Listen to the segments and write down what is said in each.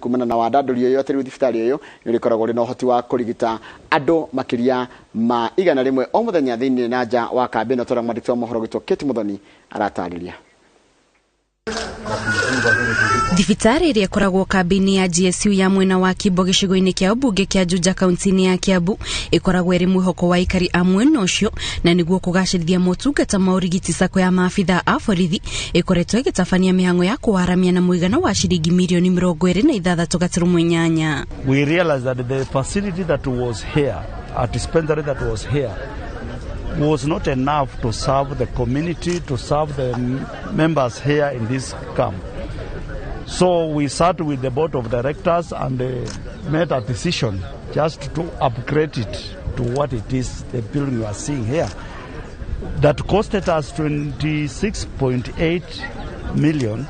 Kumana na wandandũri ũyũ atĩ rĩu thibitarĩ ũyũ nĩ ũrĩkoragwo ũrĩ na ũhoti wa kũrigita andũ makĩria ma 100 o mũthenya thĩinĩ na nja wa kambĩ ĩno, tondũ mwandĩki wa mohoro gwitũ Kate Muthoni aratarĩria. Thibitarĩ ĩrĩa ĩkoragwo kambĩ-inĩ ya GSU ya mwena wa Kimbo gĩcigo-inĩ kĩa ũmbunge kĩa Juja kaunti-inĩ ya Kiambu ĩkoragwo ĩrĩ mwĩhoko wa aikari a mwena ũcio, na nĩguo kũgacĩrithia motungata ma ũrigiti, sako ya maabitha a borithi ĩkoretwo ĩgĩtabania mĩhang'o ya kũwaramia na mũigana wa ciringi mirioni 26.8. We realized that the facility that was here, a dispensary that was here, was not enough to serve the community, to serve the members here in this camp. So we sat with the board of directors and made a decision just to upgrade it to what it is, the building you are seeing here. That costed us 26.8 million.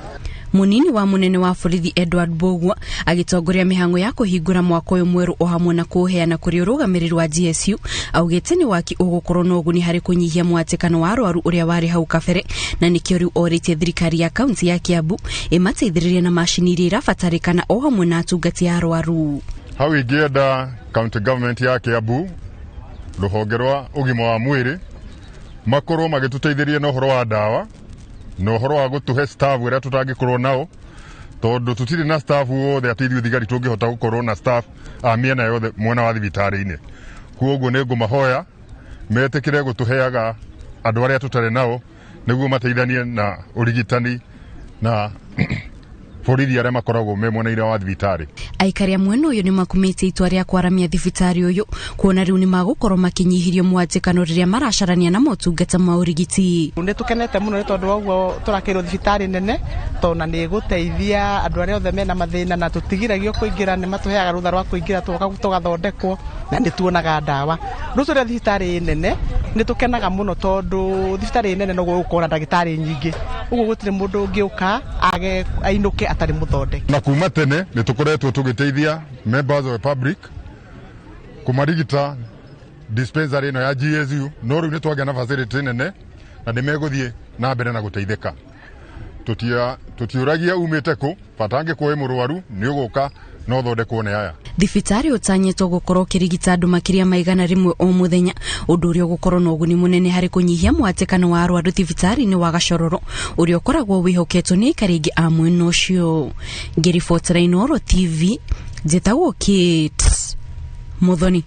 Munini wa munene wa borithi Edward Mbugua agĩtongoria mĩhang'o ya kũhingũra mwako ũyũ mwerũ o hamwe na kũũheana kũrĩ ũrũgamĩrĩri wa GSU, augĩte nĩ waki ũgũkorwo na ũguni harĩ kũnyihia mwatĩkano wa arwaru ũrĩa warĩ hau kabere, na nĩkĩo rĩu orĩtie thirikari ya kaunti ya Kiambu ĩmateithĩrĩrie na macini iria irabatarĩkana o hamwe na atungati a arwaru. Hau ingĩenda county government ya Kiambu, rũhonge rwa ũgima wa mwĩrĩ, makorwo magĩtũteithĩrĩria na ũhoro wa ndawa na ũhoro wa gũtũhe staff ĩrĩa tũtangĩkorwo nao, tondũ tũtirĩ na staff wothe atĩ ithuĩ thigari tũngĩhota gũkorwo na staff a mĩena yothe mwena wa thibitarĩ-inĩ. Koguo nĩ ngũmahoya metĩkĩre gũtũheaga andũ arĩa tũtarĩ nao nĩguo mateithanie na ũrigitani na borithi arĩa makoragwo me mwena-inĩ wa thibitarĩ. Aikari a mwena ũyũ nĩ makumĩtie itua rĩa kwaramia thibitarĩ ũyũ, kuona rĩu nĩ magũkorwo makĩnyihirio mwatĩkano rĩrĩa maracarania na motungata ma ũrigiti. Nĩ tũkenete mũno nĩ tondũ wa ũguo tũrakĩrwo thibitarĩ nene, tondũ na nĩ ĩgũteithia andũ arĩa othe mena mathĩna, na tũtigiragio kũingĩra, nĩ matũheaga rũtha rwa kũingĩra tũgoka tũgathondekwo na nĩ tuonaga ndawa. Rũciũ rĩa thibitarĩ nene nĩ tũkenaga mũno, tondũ thibitarĩ nene noguo gũkorwo na ndagĩtarĩ nyingĩ, ũguo gũtirĩ mũndũ ũngĩũka age ainũke atarĩ mũthondeke. Na kuma tene nĩ tũkoretwo tũgĩteithia members of the public kũmarigita dispensary ĩno ya GSU, no rĩu nĩ twagĩa na facility nene na nĩ megũthiĩ na mbere na gũteithĩka. Tũtiũragia umĩte kũ, bata angĩkorwo wĩ mũrwaru nĩ ũgũka no ũthondekwo nĩ aya. Thibitarĩ ũtanyĩtwo gũkorwo ũkĩrigita andũ makĩria ma 100 o mũthenya, ũndũ ũrĩa ũgũkorwo na ũguni mũnene harĩ kũnyihia mwatĩkano wa arwaru thibitarĩ-inĩ wa Gacororo ũrĩa ũkoragwo wĩhoketwo nĩ aikari aingĩ a mwena ũcio. Ngĩribotera Inooro TV, njĩtagwo Kate Muthoni.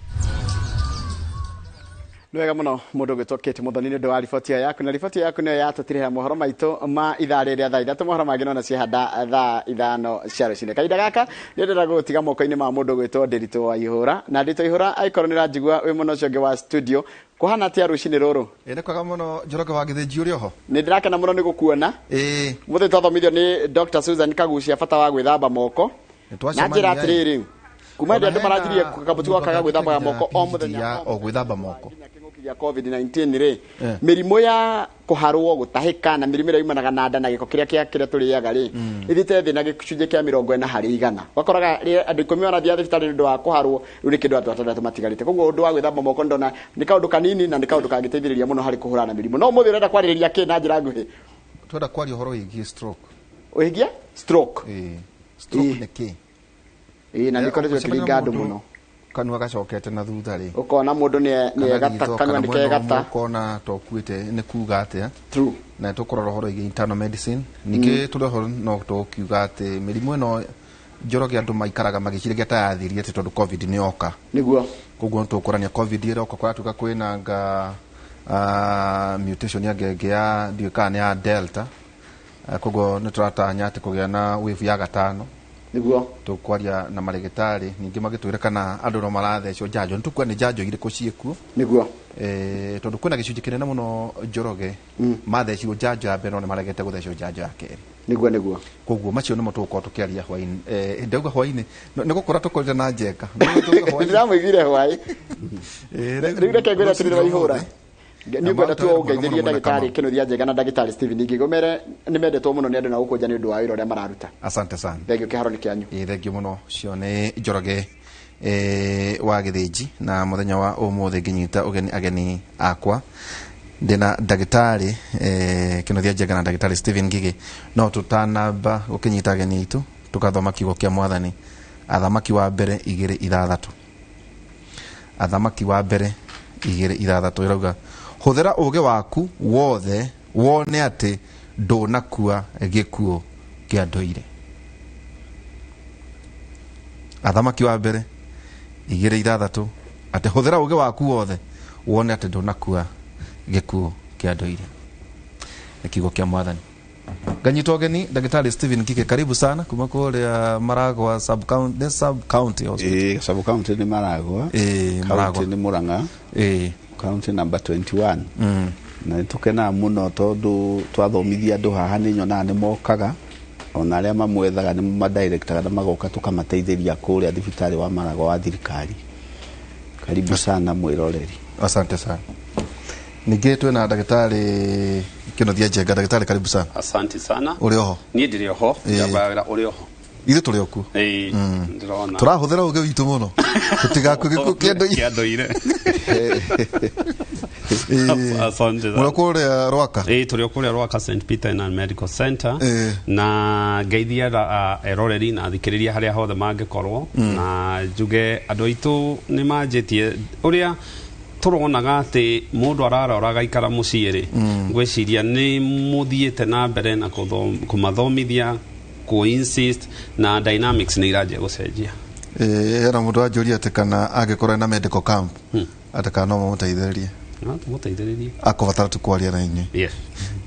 Nĩ wega mũno mũndũ ũgwĩtwo Kate Muthoni nĩ ũndũ wa riboti ĩyo yaku, na riboti ĩyo yaku nĩyo yatũtirĩra mohoro maitũ ma ithaa rĩrĩa thaa 3. Mohoro mangĩ nona ciehanda thaa 5 cia rũcinĩ. Kahinda gaka nĩ ndĩrenda gũgũtiga moko-inĩ ma mũndũ ũgwĩtwo Ndĩritũ wa Ihũra. Na Ndĩritũ wa Ihũra, angĩkorwo nĩ ũranjigua wĩ mwena ũcio ũngĩ wa studio, kũhana atĩa rũcinĩ rũrũ? Ĩ nĩ kwega mũno, Njoroge wa Gĩthĩnji, ũrĩ oho? Nĩ ndĩrakena mũno nĩ gũkuona. Mũthĩ twathomithio nĩ Dr. Susan Kagucia bata wa gwĩthamba moko. Nĩ Na njĩra twacemania. Atĩrĩrĩ, kuma hĩndĩ andũ maranjirie kamũtugo gaka ga gwĩthambaga moko o mũthenya ya o gwĩthamba moko nginya kĩng'ũki gĩa COVID-19 rĩ, mĩrimũ ya kũharwo, gũtahĩka na mĩrimũ ĩrĩa yumanaga na nda na gĩko kĩrĩa kĩa kĩrĩa tũrĩaga rĩ, ĩthiĩte thĩ na gĩcunjĩ kĩa 40%. Ũgakoraga rĩrĩa andũ 10 marathiĩ thibitarĩ nĩ ũndũ wa kũharwo, rĩu nĩ kĩndũ andũ atandatũ matigarĩte. Koguo ũndũ wa gwĩthamba moko ndona nĩ kaũndũ kanini na nĩ kaũndũ kangĩteithĩrĩria mũno harĩ kũhũrana na mĩrimũ. No ũmũthĩ ũrenda kwarĩrĩria kĩ na njĩra nguhĩ? Twenda kwaria ũhoro wĩgiĩ stroke. Wĩgiĩ stroke? Ĩĩ, stroke nĩ kĩ? Ĩĩ, na nĩ ikoretwo Ũgũcemania ĩkĩringa na andũ mũndũ mũno. Kanua gacokete na thutha rĩ, ũkona mũndũ nĩ kana egata ritho, kanua kana nĩ mwena ũmwe kegata. ũkona ta ũkuĩte, nĩ kuga atĩa? True. Na tũkũrora ũhoro wĩgiĩ internal medicine. Ningĩ tũrĩ oho no tũkiuga atĩ mĩrimũ ĩno, Njoroge, andũ maikaraga magĩciragia ta yathirie atĩ tondũ COVID nĩ yoka. Koguo nĩ tũkũrania COVID ĩroka, kũratuĩka kwĩna nga mutation ya ngenge ya ndiũĩ kana nĩ ya Delta. Koguo nĩ tũratanya atĩ kũgĩa na wave ya gatano. Tũkwaria na marĩgĩtarĩ ningĩ magĩtwĩre kana andũ no marathecwo njanjo, nĩ tũkuona nĩ njanjo irĩkũ ciĩkuo. Tondũ kwĩna gĩcunjĩ kĩnene mũno, Njoroge, mathecirwo njanjo ya mbere no nĩ maregete gũthecwo njanjo ya kerĩ. Nĩguo nĩguo. Koguo macio nĩmo tũgũkorwo tũkĩaria hwaĩ-inĩ. Ndauga hwaĩ-inĩ, nĩ gũkora tũkorire na njenga. Ndĩramũiguire hwaĩ. Rĩu Rĩu reke ngwĩre atĩrĩrĩ, rũcinĩ Waihũra, ũmũthĩ. Nĩ ngwenda tu Mwaka ũngeithĩrie mũno ndagĩtarĩ Kamau. Kĩnuthia Njega na ndagĩtarĩ Stephen Ngigĩ, ũmere nĩ mendetwo mũno nĩ andũ na gũkũ nja nĩ ũndũ wa wĩra ũrĩa mararuta. Asante sana. Thengiũ, kĩharo nĩ kĩanyu. Ĩ, thengio mũno. Ũcio nĩ Njoroge wa Gĩthĩnji, na mũthenya wa ũmũthĩ ngĩnyita ũgeni ageni akwa, ndĩna ndagĩtarĩ Kĩnuthia Njenga na ndagĩtarĩ Stephen Ngigĩ. No tũtanamba gũkĩnyita ageni aitũ, Tũgathoma kiugo kĩa Mwathani. Athamaki wa mbere 2:6. Athamaki wa mbere 2:6 ĩrauga, hũthĩra ũũgĩ waku wothe wone atĩ ndũnakua gĩkuũ kĩa ndũire. Athamaki wa mbere 2:6 atĩ hũthĩra ũũgĩ waku wothe wone atĩ ndũnakua gĩkuũ kĩa ndũire. Nĩ kiugo kĩa Mwathani. Nganyitwo ũgeni Daktari Stephen Kike, karibu sana kuma kũrĩa Maragwa sub county, sub county hospital. Sub county nĩ Maragwa. Maragwa. County nĩ Murang'a. County number 21. Na nĩtũkenaga mũno tondũ twathomithia andũ haha nĩ nyonaga nĩ mokaga, ona arĩa mamwethaga nĩ madirectaga na magoka tũkamateithĩria kũrĩa thibitarĩ wa Maragwa wa thirikari. Karibu sana mwĩroreri. Asante sana. Ningĩ twĩna Ndagĩtarĩ Kĩnuthia Njenga. Ndagĩtarĩ, karibu sana. Asante sana. Ũrĩ oho? Niĩ ndĩrĩ oho. Njambaga ũrĩ oho. Ithuĩ tũrĩ okuo. Ndĩrona. Tũrahũthĩra ũũgĩ witũ mũno tũtigakue gĩkuũ kĩa ndũire. Kĩa ndũire. Asante sana. Mũrĩ kũrĩa Rwaka? Tũrĩ o kũrĩa Rwaka St Peter Inland Medical Center. Na ngeithia eroreri na athikĩrĩria harĩa hothe mangĩkorwo. Na njuge andũ aitũ nĩ manjĩtie ũrĩa tũronaga atĩ mũndũ ararora agaikara mũciĩ rĩ, ngwĩciria nĩ mũthiĩte na mbere na kũmathomithia, kũ-insist na dynamics nĩ iranjia gũcenjia. Hena mũndũ wanjũria atĩ kana angĩkorwo ena medical camp, atĩ kana no mamũteithĩrĩrie. No tũmũteithĩrĩrie. Akũbatara tu kwaria na inyuĩ. Yes.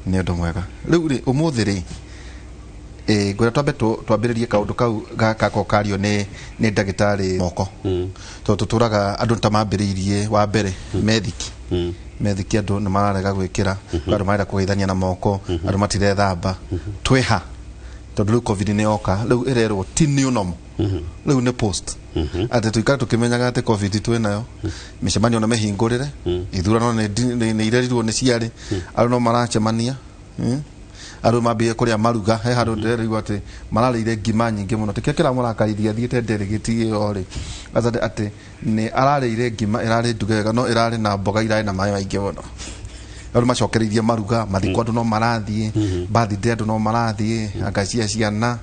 Nĩ ũndũ mwega. Rĩu rĩ, ũmũthĩ rĩ, ngwĩra twambe twambĩrĩrie kaũndũ kau gako kario nĩ ndagĩtarĩ moko. Tondũ tũtũraga andũ ta mambĩrĩirie wa mbere methiki. Methiki andũ nĩ mararega gwĩkĩra, andũ marenda kũgeithania na moko, andũ matirethamba. Twĩha tondũ rĩu COVID nĩ yoka, rĩu ĩrerwo ti new normal. Rĩu nĩ post. Atĩ tũikare tũkĩmenyaga atĩ COVID twĩnayo, mĩcemanio nĩ mĩhingũrĩre, ithurano nĩ irerirwo nĩ ciarĩ, andũ no maracemania. Andũ mambie kũrĩa maruga, he handũ ndĩrerigwo atĩ mararĩire ngima nyingĩ mũno. Tikĩo kĩramũrakarithia athiĩte nderegĩti ĩyo rĩ, atĩ nĩ ararĩire ngima ĩrarĩ nduge wega no ĩrarĩ na mboga irarĩ na maĩ maingĩ mũno. Andũ macokereirie maruga, mathiko andũ no marathiĩ, birthday andũ no marathiĩ, anga cia ciana.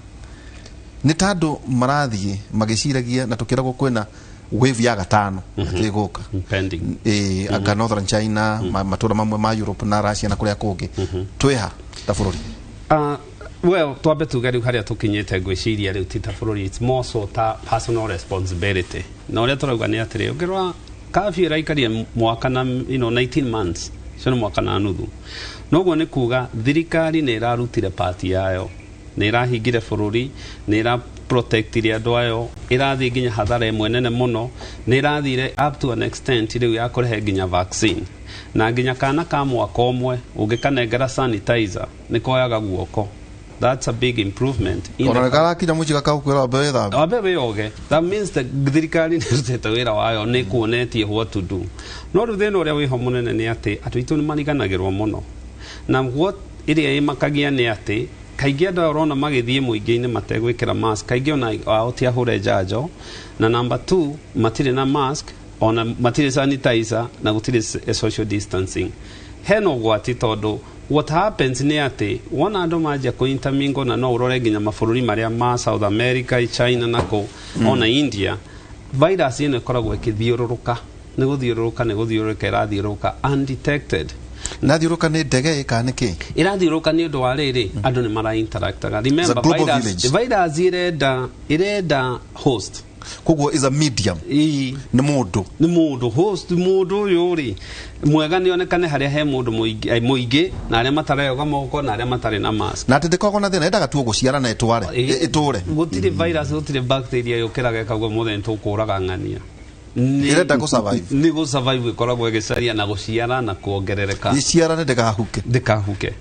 Nĩ ta andũ marathiĩ magĩciragia na tũkĩragwo kwĩna wave ya gatano ĩgũka. Anga Northern China, matũra mamwe ma Europe na Russia na kũrĩa kũngĩ. Twĩha ta bũrũri. Well, twambe tuge rĩu harĩa tũkinyĩte ngwĩciria rĩu ti ta bũrũri, it's more so ta personal responsibility. Na ũrĩa tũrauga nĩ atĩrĩ, ũngĩrora curfew ĩraikaria mwaka na, 19 months, ũcio nĩ mwaka na nuthu. Noguo nĩ kuga thirikari nĩ ĩrarutire part yayo, nĩ ĩrahingire bũrũri, nĩ ĩra protectire andũ ayo, ĩrathiĩ nginya hathara ĩmwe nene mũno, nĩ ĩrathire up to an extent rĩu ya kũrehe nginya vaccine. Na nginya kana ka mwaka ũmwe ũngĩkanengera sanitizer nĩ koyaga guoko. That's a big improvement. Ona karakinya mũciĩ gakaũkwĩra wambe wĩthambe. Wambe wĩoge. That means the thirikari nĩ ĩrutĩte wĩra wayo, nĩ kuonetie what to do. No rĩu thĩna ũrĩa wĩho mũnene nĩ atĩ andũ aitũ nĩ mariganagĩrwo mũno. Na what ĩrĩa ĩmakagia nĩ atĩ kaingĩ andũ aya ũrona magĩthiĩ mũingĩ-inĩ mategwĩkĩra mask, kaingĩ ona ao ti ahũre njanjo, na number 2 matirĩ na mask, ona matirĩ sanitizer na gũtirĩ social distancing. Hena ũgwati tondũ what happens nĩ atĩ wona andũ manjia kũ intermingle na no ũrore nginya mabũrũri marĩa ma South America, China na kũ, ona India, virus ĩno ĩkoragwo ĩkĩthiũrũrũka, nĩ gũthiũrũrũka, nĩ gũthiũrũrũka, ĩrathiũrũrũka undetected. Na thiũrũrũka nĩ ndege kana nĩ kĩ? Ĩrathiũrũrũka nĩ ũndũ wa rĩrĩ, andũ nĩ mara interactaga. Remember, virus ĩrenda host. Koguo is a medium. Nĩ mũndũ. Nĩ mũndũ host, mũndũ ũyũ rĩ mwega nĩ onekane harĩa he mũndũ mũingĩ na arĩa matareoga moko na arĩa matarĩ na mask. Na atĩ ndĩkoragwo na thĩna, yendaga tu gũciara na ĩtware, ĩtũre. Gũtirĩ virus, gũtirĩ bacteria yũkĩraga ĩkauga mũthenya tũkũraga ng'ania. Ĩrenda gũ survive. Nĩ gũ survive ĩkoragwo ĩgĩcaria na gũciara na kuongerereka. Ĩciarane ndĩkahuke. Ndĩkahuke.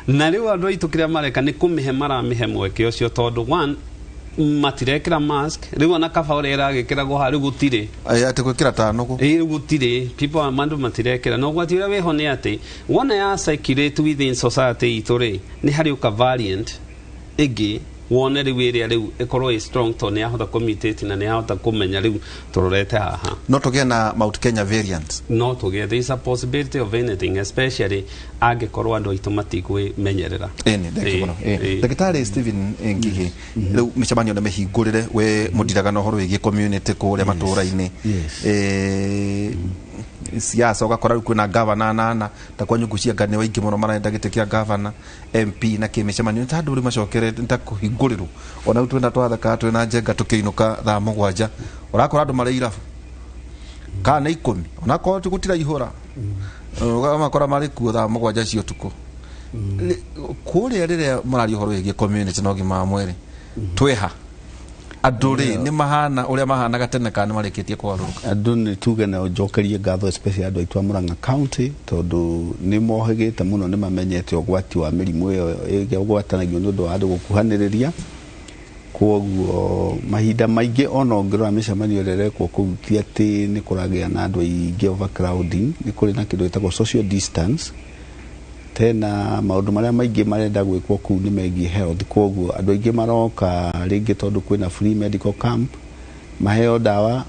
Na rĩu andũ aitũ kĩrĩa mareka nĩ kũmĩhe maramĩhe mweke ũcio tondũ one matirekĩra mask, rĩu ona kaba ũrĩa ĩragĩkĩragwo haha rĩu gũtirĩ. Atĩ gwĩkĩra ta nũgũ. Rĩu gũtirĩ, people andũ matirekĩra. Na ũgwati ũrĩa wĩho nĩ atĩ wona ya circulate within society itũ rĩ, nĩ harĩ ũka variant ĩngĩ Wone rĩu ĩrĩa rĩu ĩkorwo ĩ strong tondũ nĩ yahota kũmutate na nĩ yahota kũmenya rĩu tũrorete haha. No tũgĩe na Mount Kenya variant? No tũgĩe. There is a possibility of anything, especially angĩkorwo andũ aitũ matikwĩmenyerera. Ĩni, thank you mũno. Ndagĩtarĩ Stephen Ngigĩ, rĩu mĩcemanio nĩ mĩhingũrĩre, we mũndiraga na ũhoro wĩgiĩ community kũrĩa matũũra-inĩ. Siasa ũgakora rĩu kwĩna gavana anana ta kwa nyungu cia nĩ waingĩ mũno marenda gĩtĩ kĩa gavana, MP na kĩ. Mĩcemanio nĩ ta andũ rĩu macokerete, nĩ ta kũhingũrĩrwo. Ona rĩu twĩna twathaka twĩna njenga tũkĩinũka thaa 7, ũrakora andũ marĩ irabu kana nĩ 10, onakorwo gũtiraihũra, ũgamakora marĩ kuo thaa 7 cia ũtukũ. Kũrĩa rĩrĩa mũraria ũhoro wĩgiĩ community na ũgima wa mwĩrĩ, twĩha andũ rĩ nĩ mahana ũrĩa mahanaga tene kana nĩ marĩkĩtie kũgarũrũka? Andũ nĩ tuge na njokerie ngatho, especially andũ aitũ a Murang'a County, tondũ nĩ mohĩgĩte mũno, nĩ mamenyete ũgwati wa mĩrimũ ĩyo ĩrĩa ũgwatanagio nĩ ũndũ wa andũ gũkuhanĩrĩria. Koguo mahinda maingĩ ona ũngĩrora mĩcemanio ĩrĩa ĩrekwo kũu, ti atĩ nĩ kũragĩa na andũ aingĩ, overcrowding, nĩ kũrĩ na kĩndũ gĩtagwo social distance. Tena maũndũ marĩa maingĩ marenda gwĩkwo kũu nĩ megiĩ health, koguo andũ aingĩ maroka rĩngĩ tondũ kwĩna free medical camp, maheo ndawa.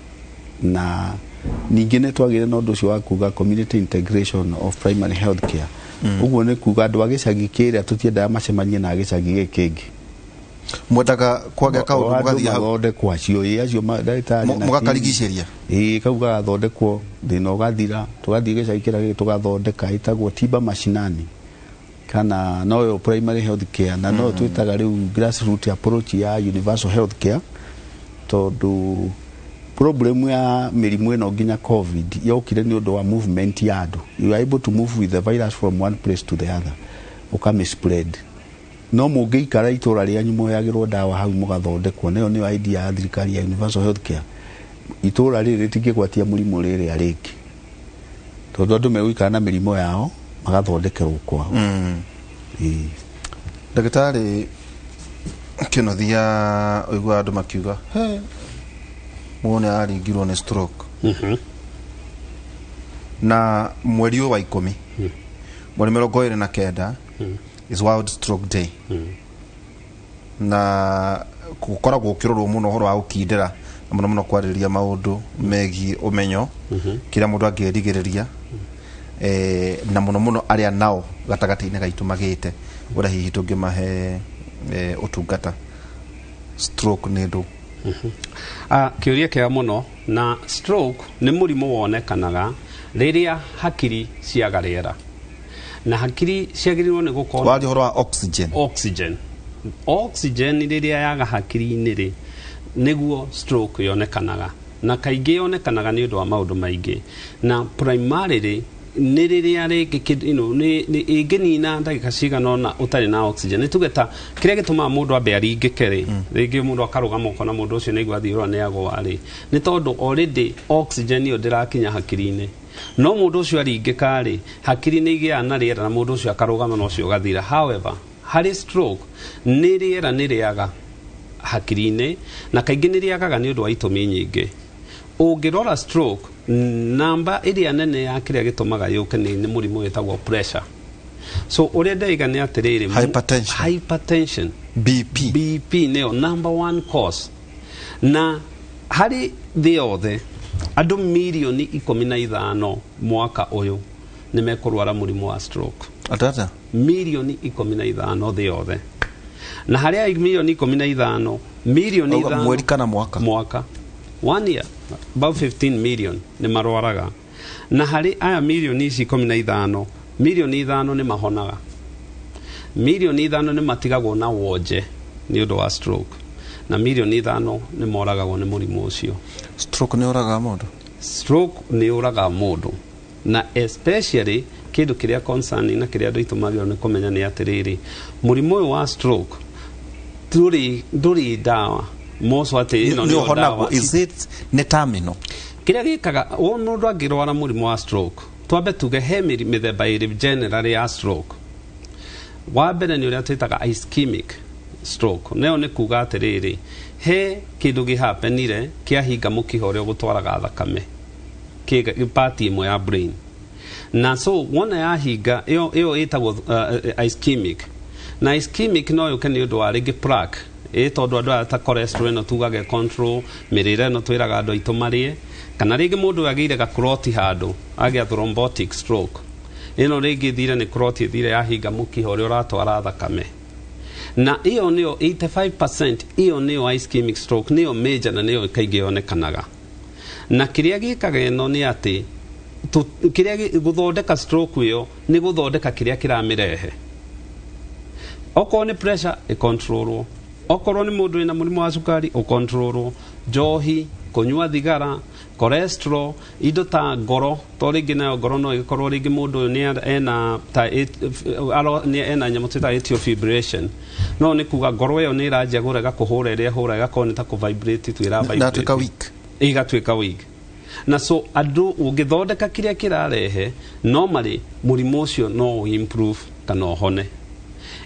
Na ningĩ nĩ twagĩire na ũndũ ũcio wa kuga community integration of primary health care. Ũguo nĩ kuga andũ a gĩcagi kĩrĩa tũtiendaga macemanie na gĩcagi gĩkĩ kĩngĩ. Mwendaga kwagĩa kaũndũ andũ mũgathiĩ hau mathondekwo acio, ĩ acio ndagĩtarĩ na mũgakarigicĩria. Ĩĩ, kau gagathondekwo, thĩna ũgathira, tũgathiĩ gĩcagi kĩrĩa gĩngĩ tũgathondeka. Ĩtagwo tiba mashinani kana noyo primary health care, na noyo twĩtaga rĩu grassroot approach ya universal health care, tondũ problem ya mĩrimũ ĩno nginya COVID yokire nĩ ũndũ wa movement ya andũ. You are able to move with the virus from one place to the other, ũkamĩ spread. No mũngĩikara itũra rĩanyu mũheagĩrwo ndawa hau, mũgathondekwo, nayo nĩyo idea ya thirikari ya universal health care, itũra rĩrĩ rĩtingĩgwatia mũrimũ rĩrĩa rĩngĩ, tondũ andũ megũikara na mĩrimũ yao magathondekerwo kwao. Ĩĩ. Ndagĩtarĩ Kĩnothia, ũiguaga andũ makiuga he mũndũ nĩ araringirwo nĩ stroke. Na mweri ũyũ wa 10, mweri 29, is World Stroke Day, na gũkoragwo ũkĩrorwo mũno ũhoro wa gũkindĩra na mũno mũno kwarĩrĩria maũndũ megiĩ ũmenyo kĩrĩa mũndũ angĩrigĩrĩria, na mũno mũno arĩa nao gatagatĩ-inĩ gaitũ magĩte ũrĩa hihi tũngĩmahe ũtungata. Stroke nĩ ndũ? Kĩũria kĩega mũno. Na stroke nĩ mũrimũ wonekanaga rĩrĩa hakiri ciaga rĩera, na hakiri ciagĩrĩirwo nĩ gũkorwo Waria ũhoro wa oxygen. Oxygen, oxygen rĩrĩa yaga hakiri-inĩ rĩ, nĩguo stroke yonekanaga. Na kaingĩ yonekanaga nĩ ũndũ wa maũndũ maingĩ, na primarily nĩ rĩrĩa rĩngĩ nĩ ĩngĩnina ndagĩka cigana ũna ũtarĩ na oxygen. Nĩ tuge ta kĩrĩa gĩtũmaga mũndũ ambe aringĩke rĩ, rĩngĩ mũndũ akarũgama, ũkona mũndũ ũcio nĩ aigua athiũrũra nĩ agwa rĩ, nĩ tondũ already oxygen ĩyo ndĩrakinya hakiri-inĩ. No mũndũ ũcio aringĩka rĩ, hakiri nĩ igĩaga na rĩera na mũndũ ũcio akarũgama na ũcio ũgathira. However, harĩ stroke nĩ rĩera nĩ rĩaga hakiri-inĩ, na kaingĩ nĩ rĩagaga nĩ ũndũ wa itũmi nyingĩ. Ũngĩrora stroke, namba ĩrĩa nene ya kĩrĩa gĩtũmaga yũke nĩ mũrimũ wĩtagwo pressure. So ũrĩa ndaiga nĩ atĩrĩrĩ, Hypertension. Hypertension. BP. BP nĩyo number one cause. Na harĩ thĩ yothe andũ mirioni 15 mwaka ũyũ nĩ mekũrwara mũrimũ wa stroke. Atata. Mirioni 15 thĩ yothe, na harĩa mirioni 15, mirioni Auga 5 mweri kana mwaka? Mwaka, one year, about 15 million nĩ marwaraga. Na harĩ aya mirioni ici 15, mirioni 5 nĩ mahonaga, mirioni 5 nĩ matigagwo na wonje nĩ ũndũ wa stroke, na mirioni 5 nĩ moragagwo nĩ mũrimũ ũcio. Stroke nĩ ũragaga mũndũ? Stroke nĩ ũragaga mũndũ, na especially kĩndũ kĩrĩa concerning na kĩrĩa andũ aitũ magĩrĩirwo nĩ kũmenya nĩ atĩrĩrĩ, mũrimũ ũyũ wa stroke ndũrĩ ndawa moco atĩ ĩno Nĩ nĩyo ũhonagwo? ndawa. Is it nĩ terminal? Kĩrĩa gĩkaga o mũndũ angĩrwara mũrimũ wa stroke, twambe tuge he mĩthemba ĩrĩ generally ya stroke. Wa mbere nĩ ũrĩa twĩtaga ischemic stroke, nayo nĩ kuga atĩrĩrĩ, he kĩndũ gĩhapenire kĩahinga mũkiha ũrĩa ũgũtwaraga thakame part ĩmwe ya brain. Na so wona yahinga, ĩyo ĩtagwo ischemic. Na ischemic no yũke nĩ ũndũ wa rĩngĩ plaque. Ĩ tondũ andũ aya ta cholesterol ĩno tugaga control, mĩrĩre ĩno twĩraga andũ aitũ marĩe, kana rĩngĩ mũndũ agĩire gakroti handũ agĩa thrombotic stroke, ĩno rĩngĩ ĩthire nĩ clot ĩthire yahinga mũkiha ũrĩa ũratwara thakame, na ĩyo nĩyo 85%. Ĩyo nĩyo ischemic stroke, nĩyo major na nĩyo kaingĩ yonekanaga. Na kĩrĩa gĩkaga ĩno nĩ atĩ kĩrĩa gũthondeka stroke ĩyo nĩ gũthondeka kĩrĩa kĩramĩrehe. Okorwo nĩ pressure, ĩcontrolwo. Okorwo nĩ mũndũ wĩna mũrimũ wa cukari, ũcontrolwo. Njohi, kũnyua thigara, cholesterol, indo ta ngoro, to rĩngĩ nayo ngoro no ĩgĩkorwo rĩngĩ mũndũ ũyũ nĩ ena ta nĩ ena nyamũ twĩtaga atrial fibrillation, no nĩ kuga ngoro ĩyo nĩ ĩranjia kũrega kũhũra ĩrĩa ĩhũra, ĩgakorwo nĩ ta kũvibrate tu ĩra vibrate. Ĩratuĩka weak. Igatuĩka weak. Na so andũ ũngĩthondeka kĩrĩa kĩrarehe normally, mũrimũ ũcio no improve kana ũhone.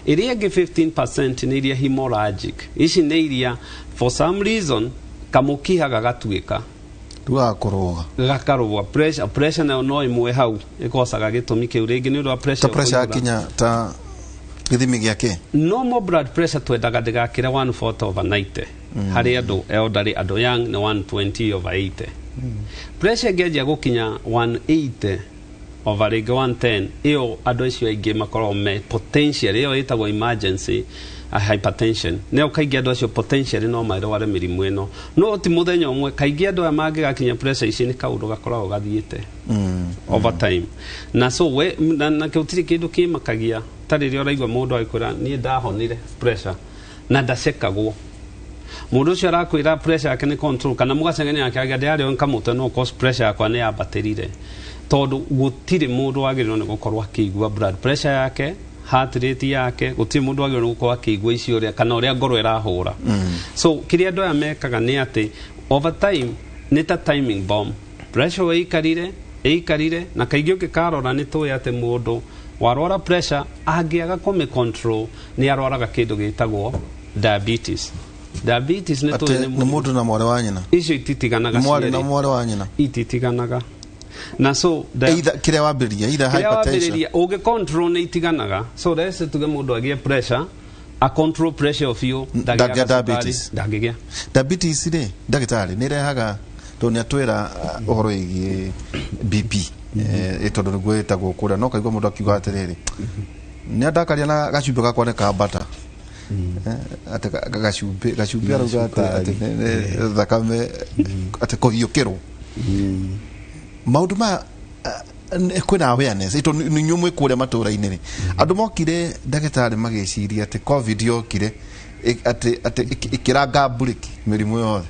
Ĩrĩa ĩngĩ 15% nĩ iria hemorrhagic. Ici nĩ iria for some reason kamũkiha gagatuĩka Rĩu gakũrũga. Gakarũa. Pressure nayo no ĩmwe hau ĩkocaga gĩtũmi kĩu, rĩngĩ nĩ ũndũ wa Ta pressure pressure kũihũra. Yakinya ta gĩthimi gĩake? Normal blood pressure twendaga ndĩgakĩre 140 over 90 harĩ andũ elderly. Andũ young nĩ 120 over 80. Pressure ĩngĩanjia gũkinya 180 over rĩngĩ 110, ĩyo andũ acio aingĩ makoragwo me potential, ĩyo ĩtagwo emergency hypertension. Nĩyo kaingĩ andũ acio potentially no marware mĩrimũ ĩno, no ti mũthenya ũmwe. Kaingĩ andũ aya mangĩgakinya pressure ici nĩ kaũndũ gakoragwo gathiĩte over time. Na so we na gũtirĩ kĩndũ kĩmakagia ta rĩrĩa ũraigua mũndũ agĩkwĩra, "Niĩ ndahonire pressure," na ndacekagwo. Mũndũ ũcio arakwĩra pressure yake nĩ control, kana mũgacemania nake agĩa ndĩrarĩo kamũtwe, no cause pressure yakwa nĩ yambatĩrire, tondũ gũtirĩ mũndũ wagĩrĩirwo nĩ gũkorwo akĩigua blood pressure yake, heart rate yake. Gũtirĩ mũndũ wagĩrĩirwo nĩ gũkorwo akĩigua icio ũrĩa kana ũrĩa ngoro ĩrahũra. So kĩrĩa andũ aya mekaga nĩ atĩ over time nĩ ta timing bomb, pressure ĩikarire ĩikarire. Na kaingĩ ũngĩkarora nĩ tũĩ atĩ mũndũ warwara pressure angĩaga kũmĩ control nĩ arwaraga kĩndũ gĩtagwo diabetes. Diabetes nĩ Atĩ tũĩ nĩ mũndũ na mwarĩ wa nyina. Icio ititiganaga. Mwarĩ na Cierĩ. mwarĩ wa nyina. Ititiganaga. Na so Either kĩrĩa wambĩrĩria, either kĩrĩa hypertension. Wambĩrĩria ũngĩ control nĩ itiganaga. So let's say tuge mũndũ agĩe pressure, a control pressure biũ, Ndangĩgĩa ndangĩaga cukari, diabetes. ndangĩgĩa. Diabetes rĩ, ndagĩtarĩ, nĩ ĩrehaga, tondũ nĩ atwĩra ũhoro wĩgiĩ BP, tondũ nĩguo ĩtagwo kũrĩa, no kaigua mũndũ akiuga atĩrĩrĩ, nĩ ndakaria na gacumbĩ gakwa nĩ kambata. Atĩ gacumbĩ arauga atĩ nĩ thakame, atĩ kũhiũkĩrwo maũndũ maya. Kwĩna awareness ito nĩ inyuĩ mwĩ kũrĩa matũra-inĩ rĩ, andũ mokire, ndagĩtarĩ, magĩciria atĩ COVID yokire atĩ ĩkĩranga mburĩki mĩrimũ yothe,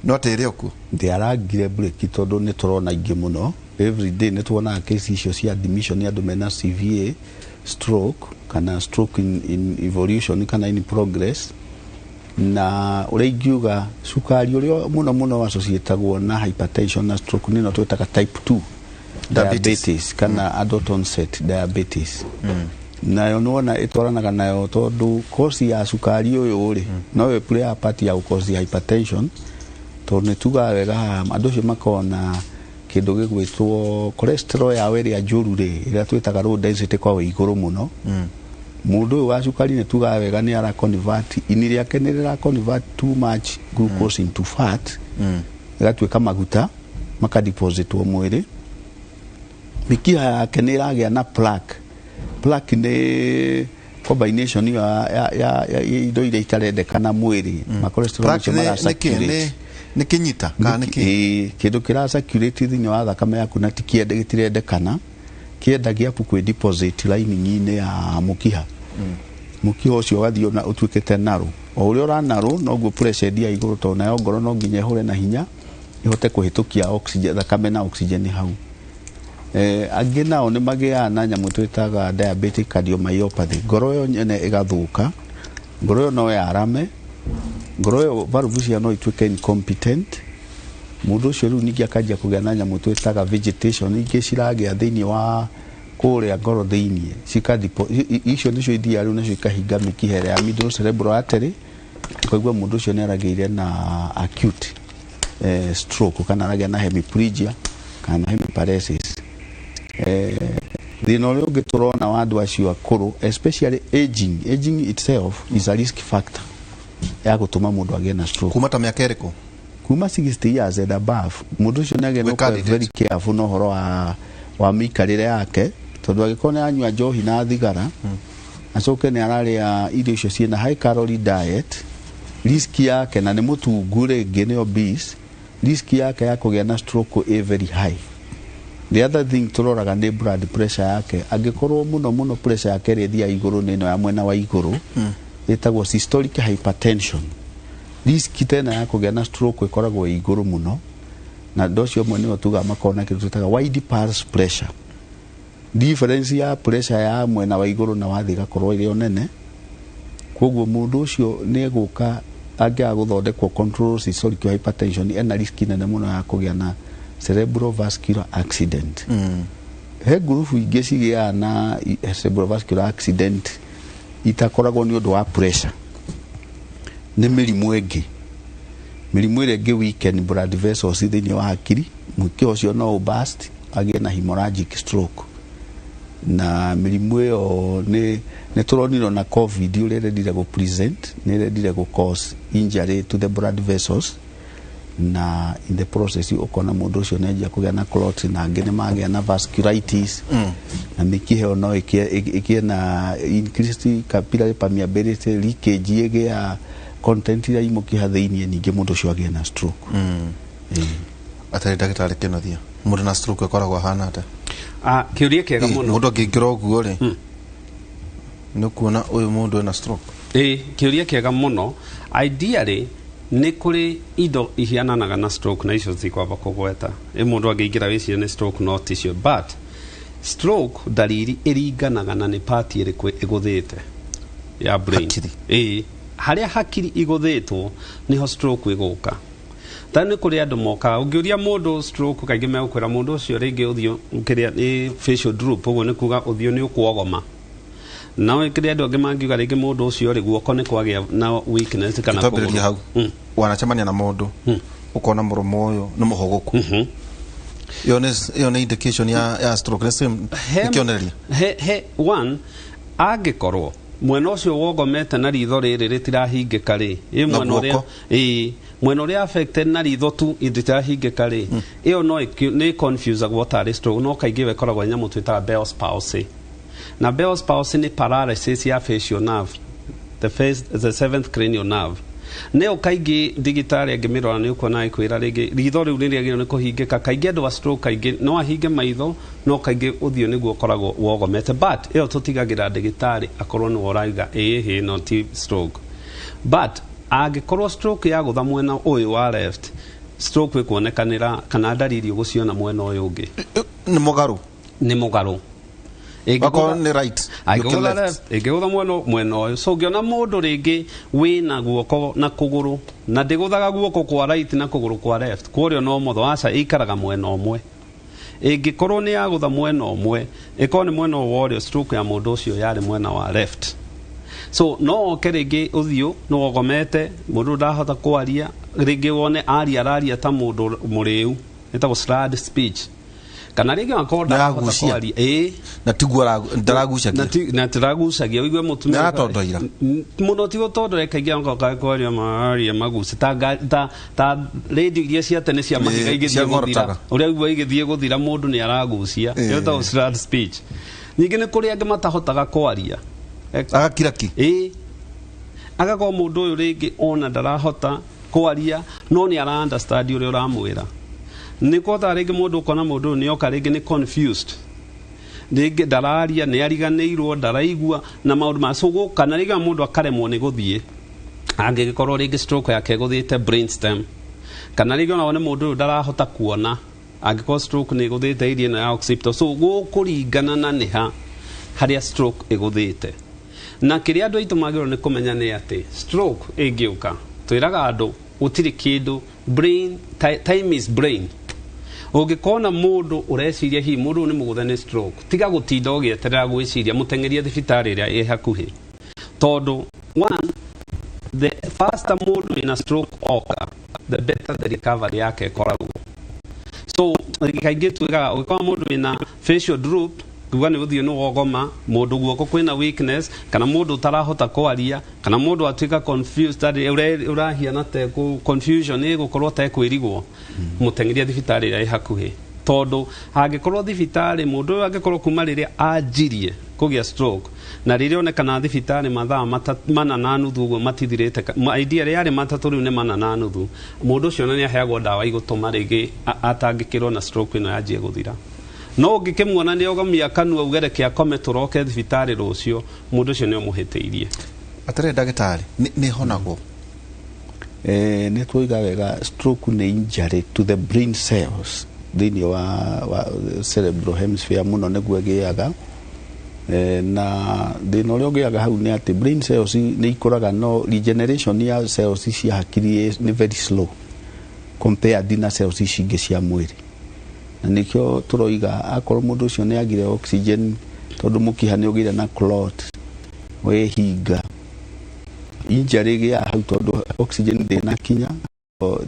no atĩ ĩrĩ o kuo. Ndĩarangire mburĩki, tondũ nĩ tũrona ingĩ mũno. Every day nĩ tuonaga kesi icio cia admission, andũ mena CVA, stroke kana stroke in evolution kana in progress. Na ũrĩa ingiuga, cukari ũrĩa mũno mũno associatagwo na hypertension na stroke nĩ ĩno twĩtaga type 2 diabetes. Diabetes kana adult onset diabetes. Nayo nĩwona ĩtwaranaga nayo, tondũ kosi ya cukari ũyũ rĩ, no ĩ play a part ya gũkosi hypertension, tondũ nĩ tugaga wega haha andũ acio makoragwo na kĩndũ gĩgwĩtwo cholesterol yao ĩrĩa njũru rĩ, ĩrĩa twĩtaga low density, kwa wĩ igũrũ mũno. Mũndũ ũyũ wa cukari nĩ tugaga wega nĩ ara convert, ini rĩake nĩ rĩra convert too much glucose into fat, ĩgatuĩka maguta makadepositwo mwĩrĩ. Mĩkiha yake nĩ ĩragĩa na plaque. Plaque nĩ combination ĩyo ya indo iria itarendekana mwĩrĩ, ma cholesterol Plaque macio nĩ mara nĩ kĩ? circulate. Nĩ kĩnyita kana nĩ kĩ? Ĩĩ, kĩndũ kĩra circulate thĩinĩ wa thakame yaku na gĩtirendekana, kĩendagia kwĩ deposit lining-inĩ ya mũkiha. Mũkiha ũcio ũgathiĩ ona ũtuĩkĩte narrow. O ũrĩa ũra narrow, noguo pressure ĩthiaga igũrũ, tondũ nayo ngoro no nginya ĩhũre na hinya ĩhote kũhĩtũkia oxygen, thakame na oxygen hau. Angĩ nao nĩ magĩaga na nyamũ twĩtaga diabetic cardiomyopathy. Ngoro ĩyo nyene ĩgathũka, ngoro ĩyo no yarame, ngoro ĩyo valve ciayo no ituĩke incompetent. Mũndũ ũcio rĩu ningĩ akanjia kũgĩa na nyamũ twĩtaga vegetation, ingĩ ciragĩa thĩinĩ wa kũrĩa ngoro thĩinĩ, icio nĩcio ithiaga rĩu nacio ikahinga mĩkiha ĩrĩa ya middle cerebral artery. Ũkaigua mũndũ ũcio nĩ aragĩire na acute stroke kana aragĩa na hemiplegia kana hemiparesis. Thĩna ũrĩa ũngĩ tũrona wa andũ acio akũrũ, especially aging, aging itself is a risk factor. Ya gũtũma mũndũ agĩe na stroke. Kuma ta mĩaka ĩrĩkũ? Kuma 60 years and above. Mũndũ ũcio nĩ agĩrĩirwo Gwĩ gũkorwo candidate. very careful na ũhoro wa mĩikarĩre yake, tondũ angĩkorwo nĩ anyua njohi na thigara, acoke nĩ ararĩa irio icio ciĩna high calorie diet, risk yake, na nĩ mũtungu rĩngĩ nĩ obese, risk yake ya kũgĩa na stroke ĩ very high. The other thing tũroraga nĩ blood pressure yake. Angĩkorwo mũno mũno pressure yake ĩrĩa ĩthiaga igũrũ nĩ ĩno ya mwena wa igũrũ, ĩtagwo systolic hypertension, risk tena ya kũgĩa na stroke ĩkoragwo ĩ igũrũ mũno. Na andũ acio amwe nĩo tugaga makoragwo na kĩndũ twĩtaga wide pulse pressure, difference ya pressure ya mwena wa igũrũ na wa thĩ ĩgakorwo ĩrĩ o nene. Koguo mũndũ ũcio nĩ egũka, angĩaga gũthondekwo control systolic hypertension, ena risk nene mũno ya kũgĩa na cerebrovascular accident. He ngurubu ingĩ cigĩaga na cerebrovascular accident itakoragwo nĩ ũndũ wa pressure, nĩ mĩrimũ ĩngĩ, mĩrimũ ĩrĩa ĩngĩ weaken blood vessels thĩinĩ wa hakiri. Mũkiha ũcio no ũburst agĩe na hemorrhagic stroke. Na mĩrimũ ĩyo nĩ tũronire na COVID ũrĩa ĩrendire gũ present, nĩ ĩrendire gũ cause injury to the blood vessels, na in the process ũkona mũndũ ũcio nĩ anjia kũgĩa na clot, na angĩ nĩ magĩa na vasculitis, na mĩkiha ĩyo no ĩkĩe na increased capillary permeability, leakage ĩgĩa content iria i mũkiha thĩinĩ, ningĩ mũndũ ũcio agĩe na stroke. Atarĩ ndagĩtarĩ Kĩnothia, mũndũ na stroke ĩkoragwo ahana atĩa? Ah, kĩũria kĩega mũno. Mũndũ angĩingĩra ũguo rĩ, nĩ ũkuona ũyũ mũndũ ena stroke? Ĩ, kĩũria kĩega mũno. Ideally nĩ kũrĩ indo ihiananaga na stroke, na icio cikwamba kũgweta ĩ mũndũ angĩingĩra wĩcirie nĩ stroke, no ticio. But stroke ndariri ĩringanaga na nĩ part ĩrĩkũ ĩgũthĩte ya brain. Hakiri. Ĩ, harĩa hakiri igũthĩtwo nĩho stroke ĩgũka. Ta nĩ kũrĩ andũ mokaga, ũngĩũria mũndũ stroke, kaingĩ megũkwĩra mũndũ ũcio rĩngĩ ũthiũ kĩrĩa nĩ facial droop, ũguo nĩ kuga ũthiũ nĩ ũkwogoma. No kĩrĩa andũ angĩ mangiuga, rĩngĩ mũndũ ũcio rĩ, guoko nĩ kwagĩa na weakness kana Twambĩrĩrie kũgũrũ. hau. Wanacemania na mũndũ, ũkona mũromo ũyũ nĩ mũhũgũku, ĩyo nĩ indication ya stroke? Nĩ same? Nĩ kĩonereria? He one, angĩkorwo mwena ũcio wogomete na ritho rĩrĩ rĩtirahingĩka rĩ, ĩ Na mwena ũrĩa guoko. Ĩ, mwena ũrĩa affected na ritho tu rĩtirahingĩka rĩ, ĩyo no nĩ confusagwo tarĩ stroke. No kaingĩ ĩyo ĩkoragwo nyamũ twĩtaga Bell's palsy, na Bell's palsy nĩ paralysis ya facial nerve, the face, the seventh cranial nerve. Nĩyo kaingĩ ndagĩtarĩ angĩmĩrora nĩ ũkuona ĩkwĩra rĩngĩ ritho rĩu nĩ rĩagĩrĩirwo nĩ kũhingĩka. Kaingĩ andũ a stroke kaingĩ no ahinge maitho, no kaingĩ ũthiũ nĩguo ũkoragwo wogomete. But ĩyo tũtigagĩra ndagĩtarĩ akorwo nĩwe ũrauga ĩĩ no ti stroke. But angĩkorwo stroke yagũtha mwena ũyũ wa left, stroke ĩkuonekanĩra kana ndariri ũgũciona mwena ũyũ ũngĩ. Nĩ mũgarũ? Nĩ mũgarũ. Wakorwo nĩ right, yũke Angĩgũtha left. left, ĩngĩgũtha mwena ũyũ. So ũngĩona mũndũ rĩngĩ wĩna guoko na kũgũrũ, na ndĩgũthaga guoko kwa right na kũgũrũ kwa left, kũrĩa no motho, aca, ĩikaraga mwena ũmwe. Ĩngĩkorwo nĩ yagũtha mwena ũmwe, ĩkorwo nĩ mwena ũyũ wa ũrĩo, stroke ya mũndũ ũcio yarĩ mwena wa left. So no oke rĩngĩ ũthiũ nĩ wogomete, mũndũ ndahota kwaria, rĩngĩ wone aria araria ta mũndũ mũrĩu, ĩtagwo slurred speech, kana rĩngĩ akorwo ndarahota Nĩaragucia. kwaria, ĩĩ. Na tiguo ndaragucagia. Na tiragucagia, ũigue mũtumia Nĩaratondoira. Mũno, ti gũtondora, kaingĩ agoka kwaria maria maguci ta radio iria cia tene cia mahiga igĩthiĩ cia gũthira. ng'orotaga. Ũrĩa ũigua igĩthiĩ gũthira, mũndũ nĩ aragucia. Ĩtagwo slurred speech. Ningĩ nĩ kũrĩ angĩ matahotaga kwaria. Agakira ki. Ĩĩ, agakorwo mũndũ ũyũ rĩngĩ ona ndarahota kwaria, no nĩ ara understand ũrĩa ũramwĩra. Nĩ kũhotaga rĩngĩ mũndũ ũkona mũndũ ũyũ nĩ oka rĩngĩ nĩ confused, rĩngĩ ndararia, nĩ ariganĩirwo, ndaraigua na maũndũ ma so kana rĩngĩ mũndũ akaremwo nĩ gũthiĩ, angĩgĩkorwo rĩngĩ stroke yake ĩgũthĩte brainstem, kana rĩngĩ ona wone mũndũ ũyũ ndarahota kuona, angĩkorwo stroke nĩ ĩgũthĩte area ĩno ya occipital. So gũkũringana na nĩha harĩa stroke ĩgũthĩte. Na kĩrĩa andũ aitũ magĩrĩirwo nĩ kũmenya nĩ atĩ stroke ĩngĩũka, twĩraga andũ gũtirĩ kĩndũ brain, time is brain. Ũngĩkona mũndũ ũreciria hihi mũndũ ũyũ nĩ mũgũthe nĩ stroke, tiga gũtinda ũgĩeterera gwĩciria, mũteng'erie thibitarĩ ĩrĩa ĩ hakuhĩ, tondũ one, the faster mũndũ wĩna stroke oka, the better the recovery yake ĩkoragwo. So kaingĩ tugaga ũngĩkorwo mũndũ wĩna facial droop, Kuga nĩ ũthiĩ nĩ wogoma mũndũ guoko kwĩna weakness, kana mũndũ ũtarahota kwaria, kana mũndũ atuĩka confused, arĩ ũrahiana te confusion ĩgũkorwo te kwĩrigwo, mũteng'eria thibitarĩ ĩrĩa ĩ hakuhĩ, tondũ angĩkorwo thibitarĩ mũndũ ũyũ angĩkorwo kuma rĩrĩa anjirie kũgĩa stroke na rĩrĩa onekana thibitarĩ mathaa 4.5 ũguo matithirĩte, idea yarĩ 3, rĩu nĩ 4.5, mũndũ ũcio nĩ aheagwo ndawa igũtũma rĩngĩ atangĩkĩrwo na stroke ĩno yanjie gũthira. No ũngĩkĩmuona nĩ ogomia kanua uge reke akome tũroke thibitarĩ rũciũ, mũndũ ũcio nĩ ũmũhĩtĩirie. Atĩrĩ ndagĩtarĩ, nĩ honagwo? Nĩ tuoiga wega, stroke nĩ injury to the brain cells thĩinĩ wa cerebral hemisphere mũno nĩguo ĩgĩaga. Na thĩna ũrĩa ũgĩaga hau nĩ atĩ brain cells nĩ ikũraga, no regeneration ya cells cia hakiri nĩ very slow compared na cells ici ingĩ cia mwĩrĩ. Na nĩkĩo tũroiga akorwo mũndũ ũcio nĩ agire oxygen tondũ mũkiha nĩ ũgĩire na clot wĩhinga, injury ĩgĩaga hau tondũ oxygen ndĩnakinya,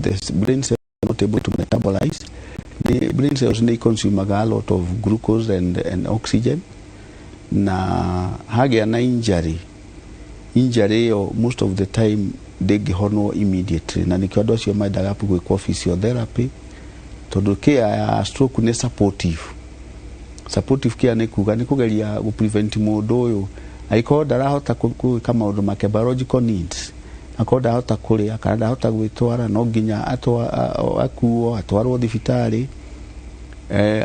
the brain cells are not able to metabolize. The brain cells nĩ consumaga a lot of glucose and oxygen, na hagĩa na injury ĩyo most of the time ndĩngĩhonwo immediately, na nĩkĩo andũ acio mendaga gwĩkwo physiotherapy, tondũ care ya stroke nĩ supportive. Supportive care nĩ kuga nĩ kũgeria gũ prevent mũndũ ũyũ angĩkorwo ndarahota gwĩka maũndũ make, biological needs, akorwo ndarahota kũrĩa kana ndarahota gwĩtwara, no nginya akuo atwarwo thibitarĩ,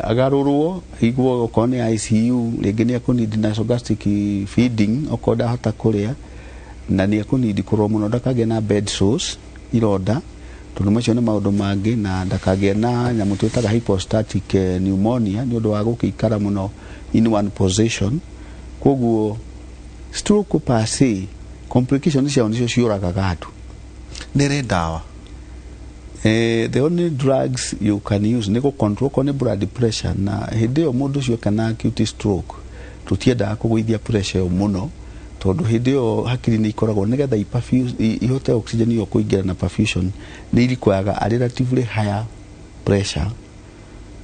agarũrwo hingwo okorwo nĩ ICU, rĩngĩ nĩ ekũnidi nasogastric feeding okorwo ndahota kũrĩa, na nĩ ekũnidi kũrorwo mũno ndakagĩe na bed sores, ironda, tondũ macio nĩ maũndũ mangĩ, na ndakagĩe na nyamũ twĩtaga hypostatic pneumonia nĩ ũndũ wa gũkĩikara mũno in one position. Koguo stroke per se, complications ciao nĩcio ciũragaga andũ. Nĩ rĩ ndawa? The only drugs you can use nĩ gũ-control okorwo nĩ blood pressure, na hĩndĩ ĩyo mũndũ ũcio kana acute stroke tũtiendaga kũgũithia pressure ĩyo mũno, tondũ hĩndĩ ĩyo hakiri nĩ ikoragwo nĩgetha ihote oxygen ĩyo kũingĩra na perfusion nĩ irikwaga a relatively higher pressure,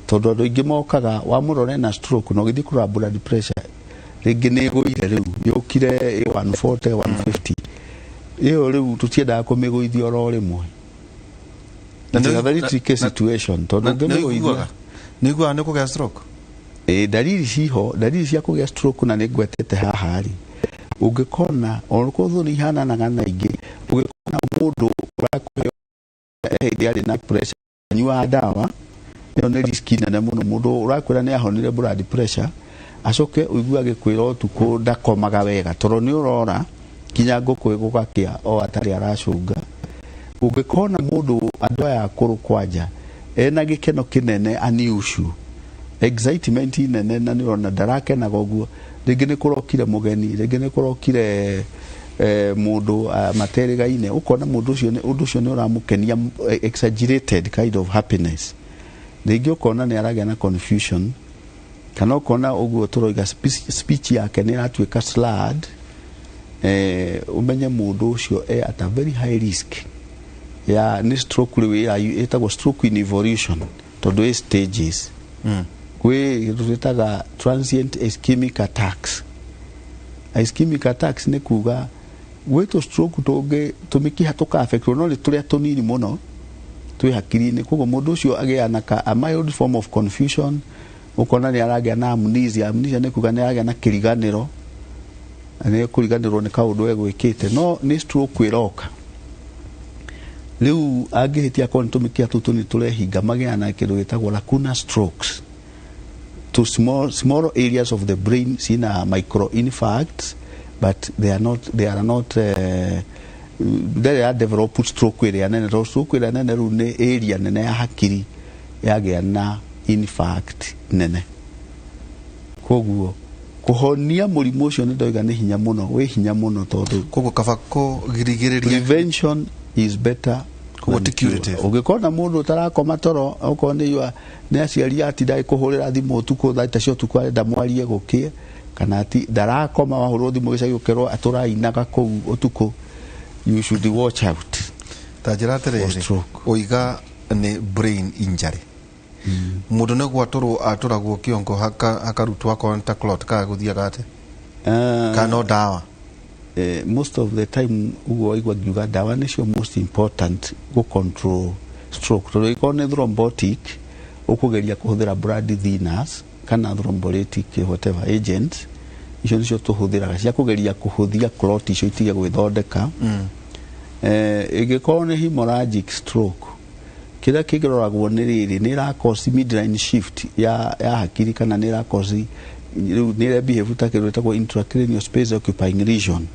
tondũ andũ aingĩ mokaga wamũrore na stroke na ũgĩthiĩ kũrora blood pressure rĩngĩ nĩ ĩgũire rĩu yũkire 140 150, ĩyo rĩu tũtiendaga kũmĩgũithia oro rĩmwe. It's a very tricky situation tondũ ũngĩmĩgũithia nĩ ũiguaga nĩ kũgĩa stroke? Dalili ciho, dalili cia kũgĩa stroke na nĩ ngwetete haha rĩ, ũngĩkona onakorwo nĩ ihananaga na ingĩ, ũngĩkona mũndũ ũrakũhe hĩndĩ arĩ na pressure anyuaga ndawa, ĩyo nĩ risk nene mũno. Mũndũ ũrakwĩra nĩ ahonire blood pressure acoke ũigue agĩkwĩra ũtukũ ndakomaga wega tondũ nĩ ũrora nginya ngũkũ ĩgũgakĩa o atarĩ aracũnga. Ũngĩkona mũndũ andũ aya akũrũ kwanja ena gĩkeno kĩnene unusual excitement nene na nĩ ũrona ndarakenaga ũguo, rĩngĩ nĩ kũrokire mũgeni, rĩngĩ nĩ kũrokire mũndũ materĩgaine, ũkona mũndũ ũcio ũndũ ũcio nĩ ũramũkenia, exaggerated kind of happiness. Rĩngĩ ũkona nĩ aragĩa na confusion, kana ũkona ũguo tũroiga speech yake nĩ ĩratuĩka slurred, ũmenye mũndũ ũcio e at a very high risk ya nĩ stroke rĩu ĩtagwo stroke in evolution, tondũ ĩ stages. Kwĩ twĩtaga transient ischemic attacks. Ischemic attacks nĩ kuga gwĩ tũ stroke tũngĩ tũmĩkiha tũka-affectwo no nĩ tũrĩa tũnini mũno twĩ hakiri-inĩ, koguo mũndũ ũcio agĩaga na a mild form of confusion, ũkona nĩ aragĩa na amnesia. Amnesia nĩ kuga nĩ aragĩa na kĩriganĩro, nĩ kũriganĩrwo nĩ kaũndũ egwĩkĩte, no nĩ stroke ĩroka. Rĩu angĩhĩtia akorwo nĩ tũmĩkiha tũu tũnini tũrehinga, magĩaga na kĩndũ gĩtagwo lacunar strokes, to small areas of the brain cina micro infarcts, but they are not ndarĩ ya develop stroke ĩrĩa nene, tondũ stroke ĩrĩa nene rĩu nĩ area nene ya hakiri yagĩa na infarct nene. Koguo kũhonia mũrimũ ũcio nĩ ndoiga nĩ hinya mũno, wĩ hinya mũno, tondũ koguo kaba kũgirĩrĩria, prevention is better. Koguo ti curative. Ũngĩkona mũndũ ũtarakoma toro, okorwo nĩ nĩ aciari atinda kũhũrĩra thimũ ũtukũ thaa ita cia ũtukũ arenda mwarie gũkĩe, kana ati ndarakoma wahũrwo thimũ gĩcagi ũkerwo atũrainaga kũu ũtukũ, you should watch out. Ta njĩra atĩrĩrĩ, ũiga nĩ brain injury. Mũndũ nĩ gwatũrwo atũragwo kĩongo hakarutwo akorwo nĩ ta clot kana gũthiaga atĩa? Kana no ndawa? Most of the time ũguo waigua ngiuga ndawa nĩcio most important gũ control stroke, tondũ ĩkorwo nĩ thrombotic ũkũgeria kũhũthĩra blood thinners kana thrombolytic whatever agents, icio nĩcio tũhũthĩraga cia kũgeria kũhũthia clot icio itige gwĩthondeka. Ĩngĩkorwo nĩ hemorrhagic stroke, kĩrĩa kĩroragwo nĩ rĩrĩ, nĩ ĩrakosi midline shift ya hakiri kana nĩ ĩrakosi rĩu nĩ ĩrebehave ta kĩndũ gĩtagwo intracranial space occupying lesion.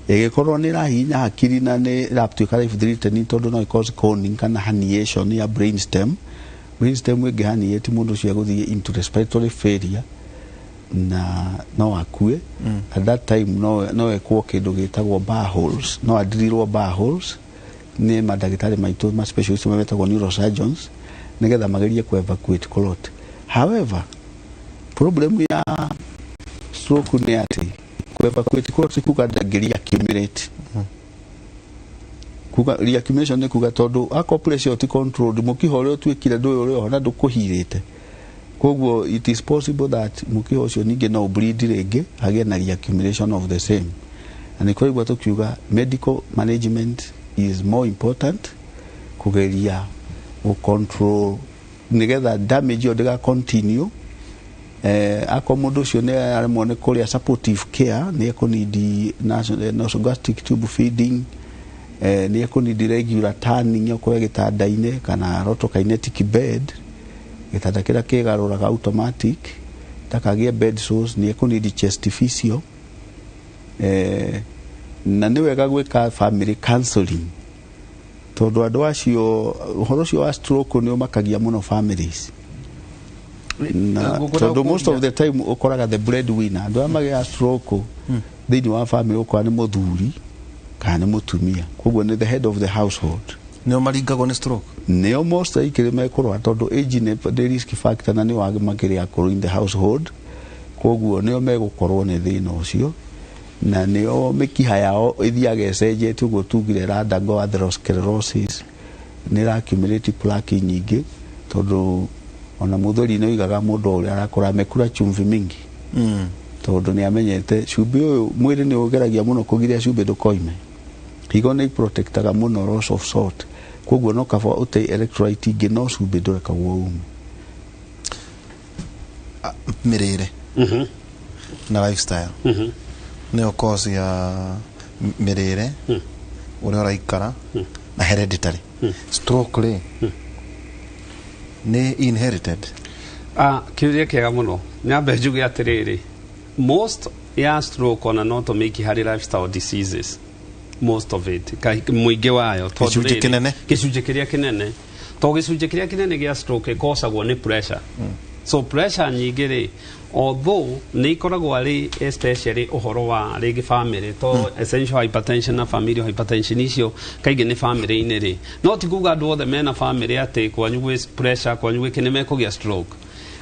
Ĩgĩkorwo nĩ ĩrahihinya hakiri na nĩ ĩratuĩka life threatening, tondũ no ĩcause coning kana herniation ya brainstem. Brainstem ĩngĩherniate mũndũ ũcio egũthiĩ into respiratory failure na no akue. At that time no ekwo kĩndũ gĩtagwo bar holes, no adirirwo bar holes nĩ mandagĩtarĩ maitũ ma specialist metagwo neurosurgeons nĩgetha magerie ku evacuate clot. However, problem ya stroke nĩ atĩ ku evacuate clot kuga ndangĩ accumulate. Kuga reaccumulation nĩ kuga tondũ akorwo pressure ti controlled, mũkiha ũrĩa ũtuĩkire ndũĩ ũrĩ oho na ndũkũhirĩte, koguo it is possible that mũkiha ũcio ningĩ no bleed rĩngĩ hagĩe na reaccumulation of the same. Na nĩ kũigua tũkiuga medical management is more important kũgeria gũ control nĩgetha damage ĩyo ndĩga continue. Akorwo mũndũ ũcio nĩ aremwo nĩ kũrĩa supportive care, nĩ ekũnidi nasogastric tube feeding, nĩ ekũnidi regular turning okorwo e gĩtanda-inĩ kana rotokinetic bed, gĩtanda kĩrĩa kĩgarũraga automatic ndakagĩe bed sores, nĩ ekũnidi chest physio, na nĩ wega gwĩka family counseling tondũ andũ acio ũhoro ũcio wa stroke nĩ ũmakagia mũno families. Na tondũ most of the time ũkoraga the breadwinner, andũ arĩa magĩaga stroke thĩinĩ wa family ũkora nĩ mũthuri kana nĩ mũtumia, koguo nĩ the head of the household. Nĩo maringagwo nĩ stroke? Nĩo most likely mekũrwara tondũ age nĩ risk factor na nĩo makĩrĩ akũrũ in the household, koguo nĩo megũkorwo nĩ thĩna ũcio na nĩo mĩkiha yao ĩthiaga ĩcenjetie, ũguo tugire ĩra-undergo atherosclerosis, nĩ ĩra-accumulate plaque nyingĩ, tondũ ona mũthuri nĩ oigaga mũndũ ũrĩa arakũra amekula chumvi mingi, tondũ nĩ amenyete cumbĩ ũyũ mwĩrĩ nĩ ũgeragia mũno kũgiria cumbĩ ndũkoime, higo nĩ protectaga mũno loss of salt, koguo no kaba ũte electrolyte ingĩ no cumbĩ ndũrekagwo ume. Mĩrĩre na lifestyle nĩyo cause ya mĩrĩre, ũrĩa ũraikara na hereditary. Stroke rĩ nĩ inherited? Kĩũria kĩega mũno. Nyambe njuge atĩrĩrĩ, most ya stroke ona no tũmĩikie harĩ lifestyle diseases, most of it, mũingĩ wayo, gĩcunjĩ kĩnene, gĩcunjĩ kĩrĩa kĩnene, to gĩcunjĩ kĩrĩa kĩnene gĩa stroke ĩkosagwo nĩ pressure. So pressure nyingĩ rĩ, although nĩ ikoragwo arĩ especially ũhoro wa rĩngĩ family, to essential hypertension na familial hypertension icio kaingĩ nĩ family-inĩ rĩ, no ti kuga andũ othe mena family atĩ kwanyu gwĩ pressure, kwanyu gwĩ kĩ nĩ mekũgĩa stroke.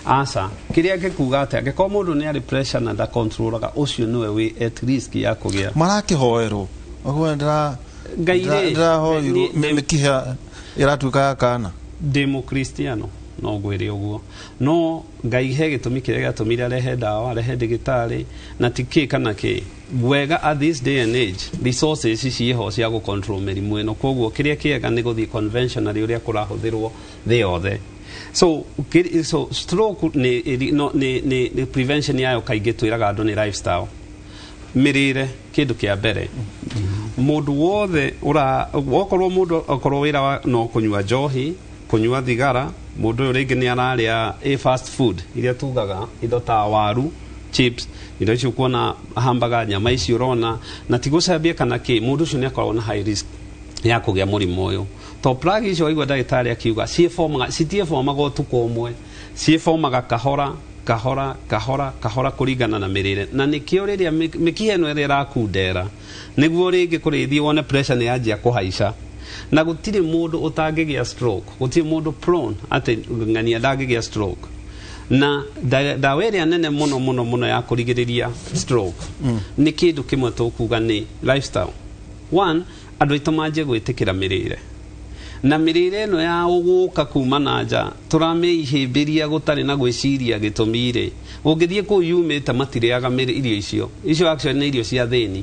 Aca, kĩrĩa ngĩkuga atĩ angĩkorwo mũndũ nĩ arĩ pressure na ndakontrolaga, ũcio nĩwe wĩ at risk ya kũgĩa. Marakĩhoerwo ũguo ndĩrahoirwo mĩkiha ĩratuĩka ya kana. Ndĩ mũkristiano no ngwĩre ũguo, no Ngai he gĩtũmi kĩrĩa gĩatũmire arehe ndawa, arehe ndagĩtarĩ na ti kĩ kana kĩ wega. At this day and age resources ciĩho cia gũ control mĩrimũ ĩno, koguo kĩrĩa kĩega nĩ gũthiĩ conventionally ũrĩa kũrahũthĩrwo thĩ yothe. So stroke nĩ prevention yayo kaingĩ twĩraga andũ nĩ lifestyle, mĩrĩre kĩndũ kĩa mbere. Mũndũ wothe okorwo mũndũ okorwo wĩra no kũnyua njohi, kũnyua thigara, mũndũ ũyũ rĩngĩ nĩ ararĩa a fast food iria tugaga indo ta waru, chips, indo icio kuona hamburger, nyama icio ũrona, na ti gũcambia kana kĩ, mũndũ ũcio nĩ akoragwo na high risk ya kũgĩa mũrimũ ũyũ. To plaque icio waigua ndagĩtarĩ akiuga citiĩbomaga ũtukũ ũmwe, ciĩbomaga kahora kahora kahora kahora kũringana na mĩrĩre, na nĩkĩo rĩrĩa mĩkiha ĩno ĩrĩa ĩrakundera nĩguo rĩngĩ kũrĩthiĩ wone pressure nĩ yanjia kũhaica. Na gũtirĩ mũndũ ũtangĩgĩa stroke, gũtirĩ mũndũ prone atĩ ng'ania ndangĩgĩa stroke. Na ndawa ĩrĩa nene mũno mũno mũno ya kũrigĩrĩria stroke nĩ kĩndũ kĩmwe tũkuga nĩ lifestyle. One, andũ aitũ manjie gwĩtĩkĩra mĩrĩre. Na mĩrĩre ĩno ya ũgũka kuma na nja tũramĩihĩmbĩria gũtarĩ na gwĩciria gĩtũmi rĩ, ũngĩthiĩ kũu yumĩte matirĩaga irio icio. Icio actually nĩ irio cia thĩni.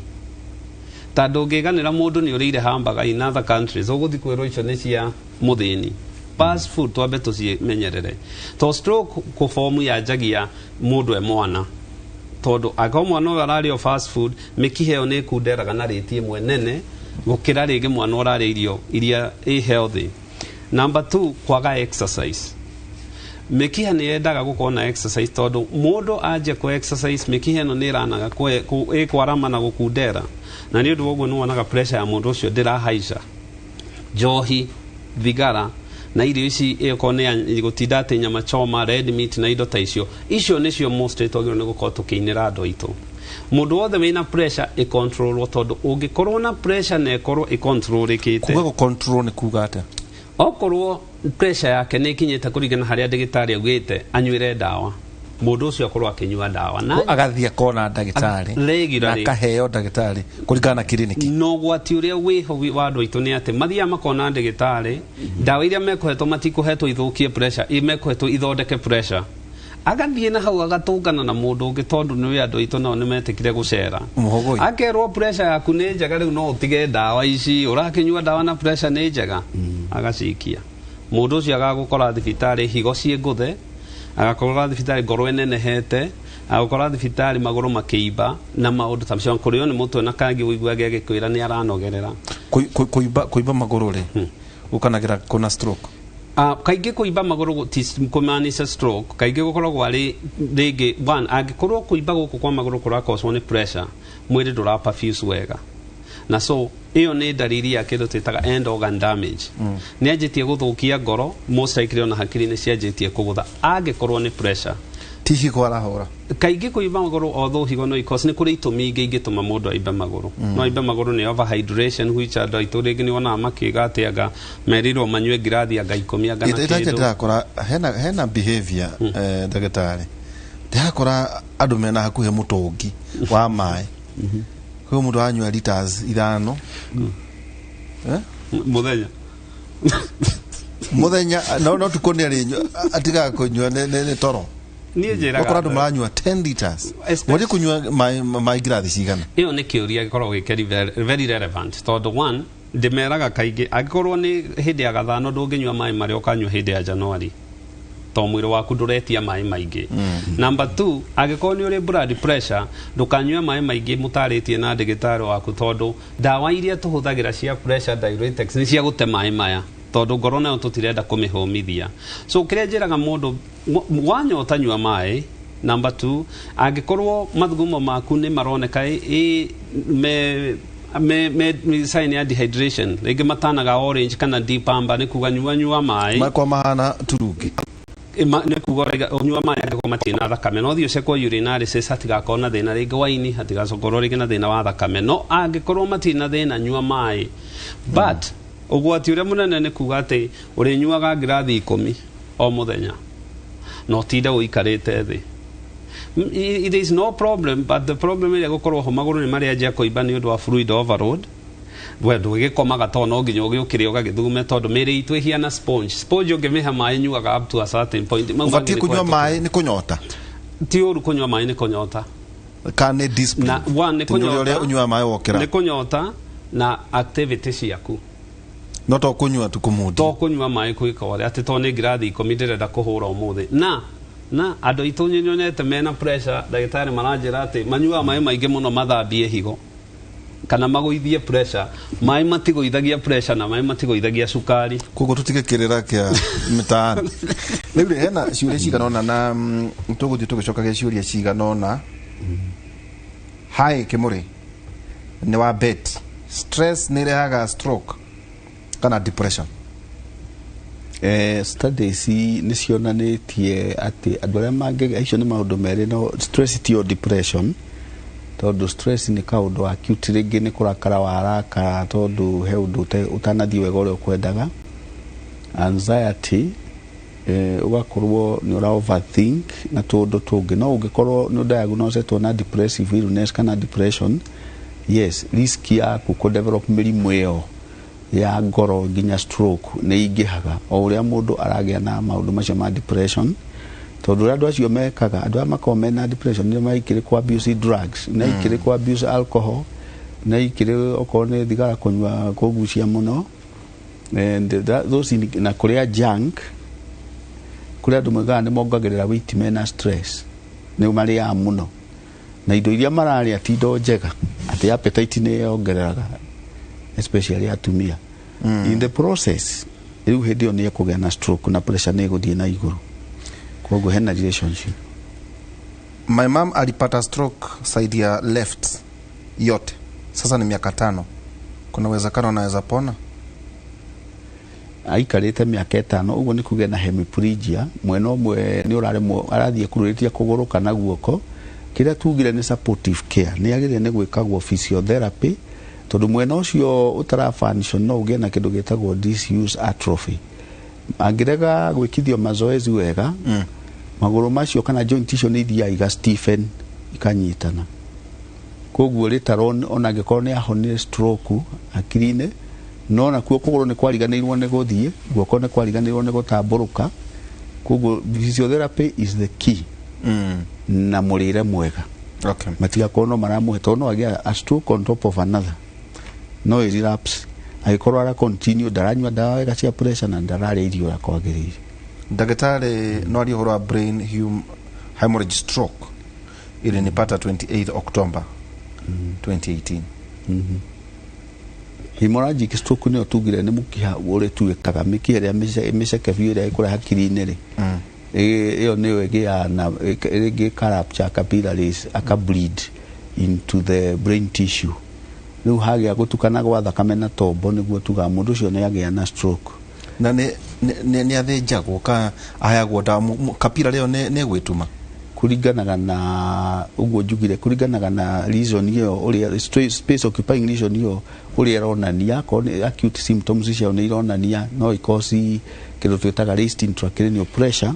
Tondũ ũngĩganĩra mũndũ nĩ ũrĩire hamburger in other countries, ũgũthiĩ kwĩrwo icio nĩ cia mũthĩni. Fast food twambe tũcimenyerere. To stroke kũbomu yanjagia mũndũ e mwana. Tondũ angĩkorwo mwana ũyũ ararĩa fast food, mĩkiha ĩyo nĩ ĩkunderaga na rĩti ĩmwe nene gũkĩra rĩngĩ mwana ũrarĩa irio iria ĩ healthy. Number 2, kwaga exercise. Mĩkiha nĩ yendaga gũkorwo na exercise tondũ mũndũ anjia kũ exercise mĩkiha ĩno nĩ ĩranaga ĩkwarama na gũkundera, na nĩ ũndũ wa ũguo nĩ wonaga pressure ya mũndũ ũcio ndĩrahaica. Njohi, thigara na irio ici ĩkorwo nĩ gũtinda atĩ nyama choma, red meat na indo ta icio, icio nĩcio mostly twagĩrĩirwo nĩ gũkorwo tũkĩinĩra andũ aitũ. Mũndũ wothe wĩna pressure ĩcontrolwo, tondũ ũngĩkorwo na pressure na ĩkorwo ĩcontrolĩkĩte. Kuga gũ-control nĩ kuga atĩa? Okorwo pressure yake nĩ ĩkinyĩte kũringana harĩa ndagĩtarĩ augĩte anyuĩre ndawa, mũndũ ũcio akorwo akĩnyua ndawa na agathiĩ akona ndagĩtarĩ regularly, na akaheo ndagĩtarĩ kũringana na kiriniki. No ũgwati ũrĩa wĩho wa andũ aitũ nĩ atĩ mathiaga makona ndagĩtarĩ, ndawa iria mekũhetwo matikũhetwo ithũkie pressure, mekũhetwo ithondeke pressure. Agathiĩ na hau agatũngana na mũndũ ũngĩ tondũ nĩ andũ aitũ nao nĩmetĩkire gũcera. Akerwo pressure yaku nĩ njega rĩu no ũtige ndawa ici, ũrakĩnyua ndawa na pressure nĩ njega, agacikia. Mũndũ ũcio agagũkora thibitarĩ higo ciĩ ngũthe, agakora thibitarĩ ngoro ĩnenehete, agakora thibitarĩ magũrũ makĩimba na maũndũ ta macio, kũrĩo nĩ mũtwe na kangĩ ũiguage agĩkwĩra nĩ aranogerera. Kũimba magũrũ rĩ, ũkanagĩra kũna stroke? Kaingĩ kũimba magũrũ ti kũmaanisha stroke, kaingĩ gũkoragwo arĩ rĩngĩ one, angĩkorwo kũimba gũkũ kwa magũrũ kũrakoswo nĩ pressure, mwĩrĩ ndũra perfuse wega, na so ĩyo nĩ ndariri ya kĩndũ twĩtaga end organ damage. Nĩ anjĩtie gũthũkia ngoro, most likely ona hakiri nĩ cianjĩtie kũgũtha angĩkorwo nĩ pressure. Ti higo arahũra. Kaingĩ kũimba magũrũ although higo no icause, nĩ kũrĩ itũmi ingĩ ingĩtũma mũndũ aimbe magũrũ. No aimbe magũrũ nĩ overhydration, which andũ aitũ rĩngĩ nĩ wonaga makiuga atĩ anga merirwo manyue ngirathi anga 10 anga na kĩndũ. Ndĩrakora hena behavior ndagĩtarĩ, ndĩrakora andũ mena hakuhĩ mũtũngi wa maĩ, kwĩ mũndũ aranyua liters 5 mũthenya mũthenya, no tukũ nĩ arĩnyua, atigaga kũnyua nĩ toro. Niĩ njĩraga ũkora andũ maranyua 10 liters, wari kũnyua maĩ ngirathi cigana? Ĩyo nĩ kĩũria gĩkoragwo gĩ very relevant, tondũ one, ndĩmeraga kaingĩ angĩkorwo nĩ hĩndĩ ya gathano ndũngĩnyua maĩ marĩa ũkanyua hĩndĩ ya January, to mwĩrĩ waku ndũretia maĩ maingĩ. Number 2, angĩkorwo nĩ ũrĩ blood pressure, ndũkanyue maĩ maingĩ mũtarĩtie na ndagĩtarĩ waku, tondũ ndawa iria tũhũthagĩra cia pressure diuretics nĩ cia gũte maĩ maya, tondũ ngoro nayo tũtirenda kũmĩhũmithia. So kĩrĩa njĩraga mũndũ, wanyota nyua maĩ. Number 2, angĩkorwo mathugumo maku nĩ maroneka me sign ya dehydration, rĩngĩ matanaga orange kana deep amber, nĩ kuga nyua maĩ. Makwa mahana turungi. Nĩ kuga ũnyua maĩ angĩkorwo matirĩ na thakame, no thiĩ ũcekwo urinalysis hatigakorwo na thĩna rĩngĩ wa ini, hatigakorwo rĩngĩ na thĩna wa thakame, no angĩkorwo matirĩ na thĩna nyua maĩ. But ũgwati ũrĩa mũnene nĩ kuga atĩ ũrĩnyuaga ngirathi 10 o mũthenya na ũtinde ũikarĩte thĩ. It is no problem, but the problem ĩrĩa gũkorwo ho magũrũ nĩ marĩanjia kũimba nĩ ũndũ wa fluid overload. We ndũgĩkomaga tondũ no nginya ũgĩũkĩre ũgagĩthugume, tondũ mĩĩrĩ itũ ĩhiana sponge. Sponge ũngĩmĩhe maĩ nyuaga up to a certain point. Ũbatiĩ kũnyua maĩ nĩ kũnyota? Ti ũru kũnyua maĩ nĩ kũnyota. Kana nĩ discipline? Na one, nĩ kũnyota. Ũrĩa ũnyuaga maĩ wokĩra. Nĩ kũnyota na activity ciaku. No to kũnyua tu kũmũndi. To kũnyua maĩ kwĩka ũrĩa atĩ to nĩ ngirathi 10 ndĩrenda kũhũra ũmũthĩ. Na andũ aitũ nyonete mena pressure, ndagĩtarĩ maranjĩra atĩ manyuaga maĩ maingĩ mũno mathambie higo kana magũithie pressure. Maĩ matigũithagia pressure na maĩ matigũithagia cukari. Koguo tũtige kĩrĩra kĩa mĩtaani. Rĩu rĩ, hena ciũria cigana ũna na tũgũthiĩ tũgĩcokagia ciũria cigana ũna. Hi Kĩmũrĩ, nĩ wa bet. Stress nĩ ĩrehaga stroke kana depression? Studies nĩ cionanĩtie atĩ andũ arĩa mangĩgĩa icio nĩ maũndũ merĩ, no stress ti o depression, tondũ stress nĩ kaũndũ acute, rĩngĩ nĩ kũrakara warakara tondũ he ũndũ ũtanathiĩ wega ũrĩa ũkwendaga. Anxiety, ũgakorwo nĩ ũra overthink na tũũndũ tũngĩ, no ũngĩkorwo nĩ ũdiagnosetwo na depressive illness kana depression, yes, risk yaku kũ develop mĩrimũ ĩyo Ya ngoro nginya stroke nĩ ingĩhaga o ũrĩa mũndũ aragĩa na maũndũ macio ma depression, tondũ ũrĩa andũ acio mekaga, andũ aya makoragwo mena depression nĩ maikĩrĩ ku abuse drugs, nĩ aikĩrĩ ku abuse alcohol, nĩ aikĩrĩ okorwo nĩ thigara kũnyua, kũgucia mũno and that, those in, na kũrĩa junk. Kũrĩa andũ moigaga nĩ mongagĩrĩra weight mena stress, nĩ marĩaga mũno na indo iria mararĩa ti indo njega, atĩ appetite nĩ yongereraga, especially atumia. In the process rĩu hĩndĩ ĩyo nĩ ekũgĩa na stroke na pressure nĩ ĩgũthiĩ na igũrũ, koguo hena relationship. My mom alipata stroke side ya left yote, sasa ni miaka 5. Kuna uwezekano anaweza pona? Aikarĩte mĩaka 5, ũguo nĩ kũgĩa na hemiplegia mwena ũmwe, nĩ ũraremwo, arathiĩ kurũrĩtie kũgũrũ kana guoko. Kĩrĩa tugire nĩ supportive care, nĩ agĩrĩire nĩ gwĩkagwo physiotherapy, tondũ mwena ũcio ũtara function no ũgĩe na kĩndũ gĩtagwo disuse atrophy. Angĩrega gwĩkithio mazoezi wega, magũrũ macio kana joint icio nĩ ithiaga iga stiffen, ikanyitana. Koguo later on, ona angĩkorwo nĩ ahonire stroke hakiri-inĩ, no nakuo kũgũrũ nĩ kwariganĩirwo nĩ gũthiĩ, guoko nĩ kwariganĩirwo nĩ gũtambũrũka. Koguo physiotherapy is the key na mũrĩre mwega. Matigakorwo no maramũhe, tondũ no agĩa a stroke on top of another, no ĩ relapse angĩkorwo ara continue ndaranyua ndawa wega cia pressure na ndararĩa irio ũrĩa kwagĩrĩire. Ndagĩtarĩ, no arie ũhoro wa brain hemorrhage stroke ilinipata 28 October 2018. Hemorrhagic stroke nĩyo tugire nĩ mũkiha ũrĩa tuĩkaga mĩkiha ĩrĩa mĩceke biũ ĩrĩa ĩkũrĩa hakiri-inĩ rĩ, ĩyo nĩyo ĩgĩaga na rĩngĩ ĩka capillaries, aka bleed into the brain tissue. Rĩu hagĩa gũtukana gwa thakame na tombo, nĩguo tugaga mũndũ ũcio nĩ agĩa na stroke. Na nĩ athĩnjagwo ka aheagwo ndawa capillary ĩyo nĩ ĩgwĩtuma? Kũringanaga na ũguo njugire, kũringanaga na lesion ĩyo, ũrĩa space occupying lesion ĩyo ũrĩa ĩronania. Akorwo nĩ acute symptoms icio nĩ ironania, no icause kĩndũ twĩtaga raised intracranial pressure,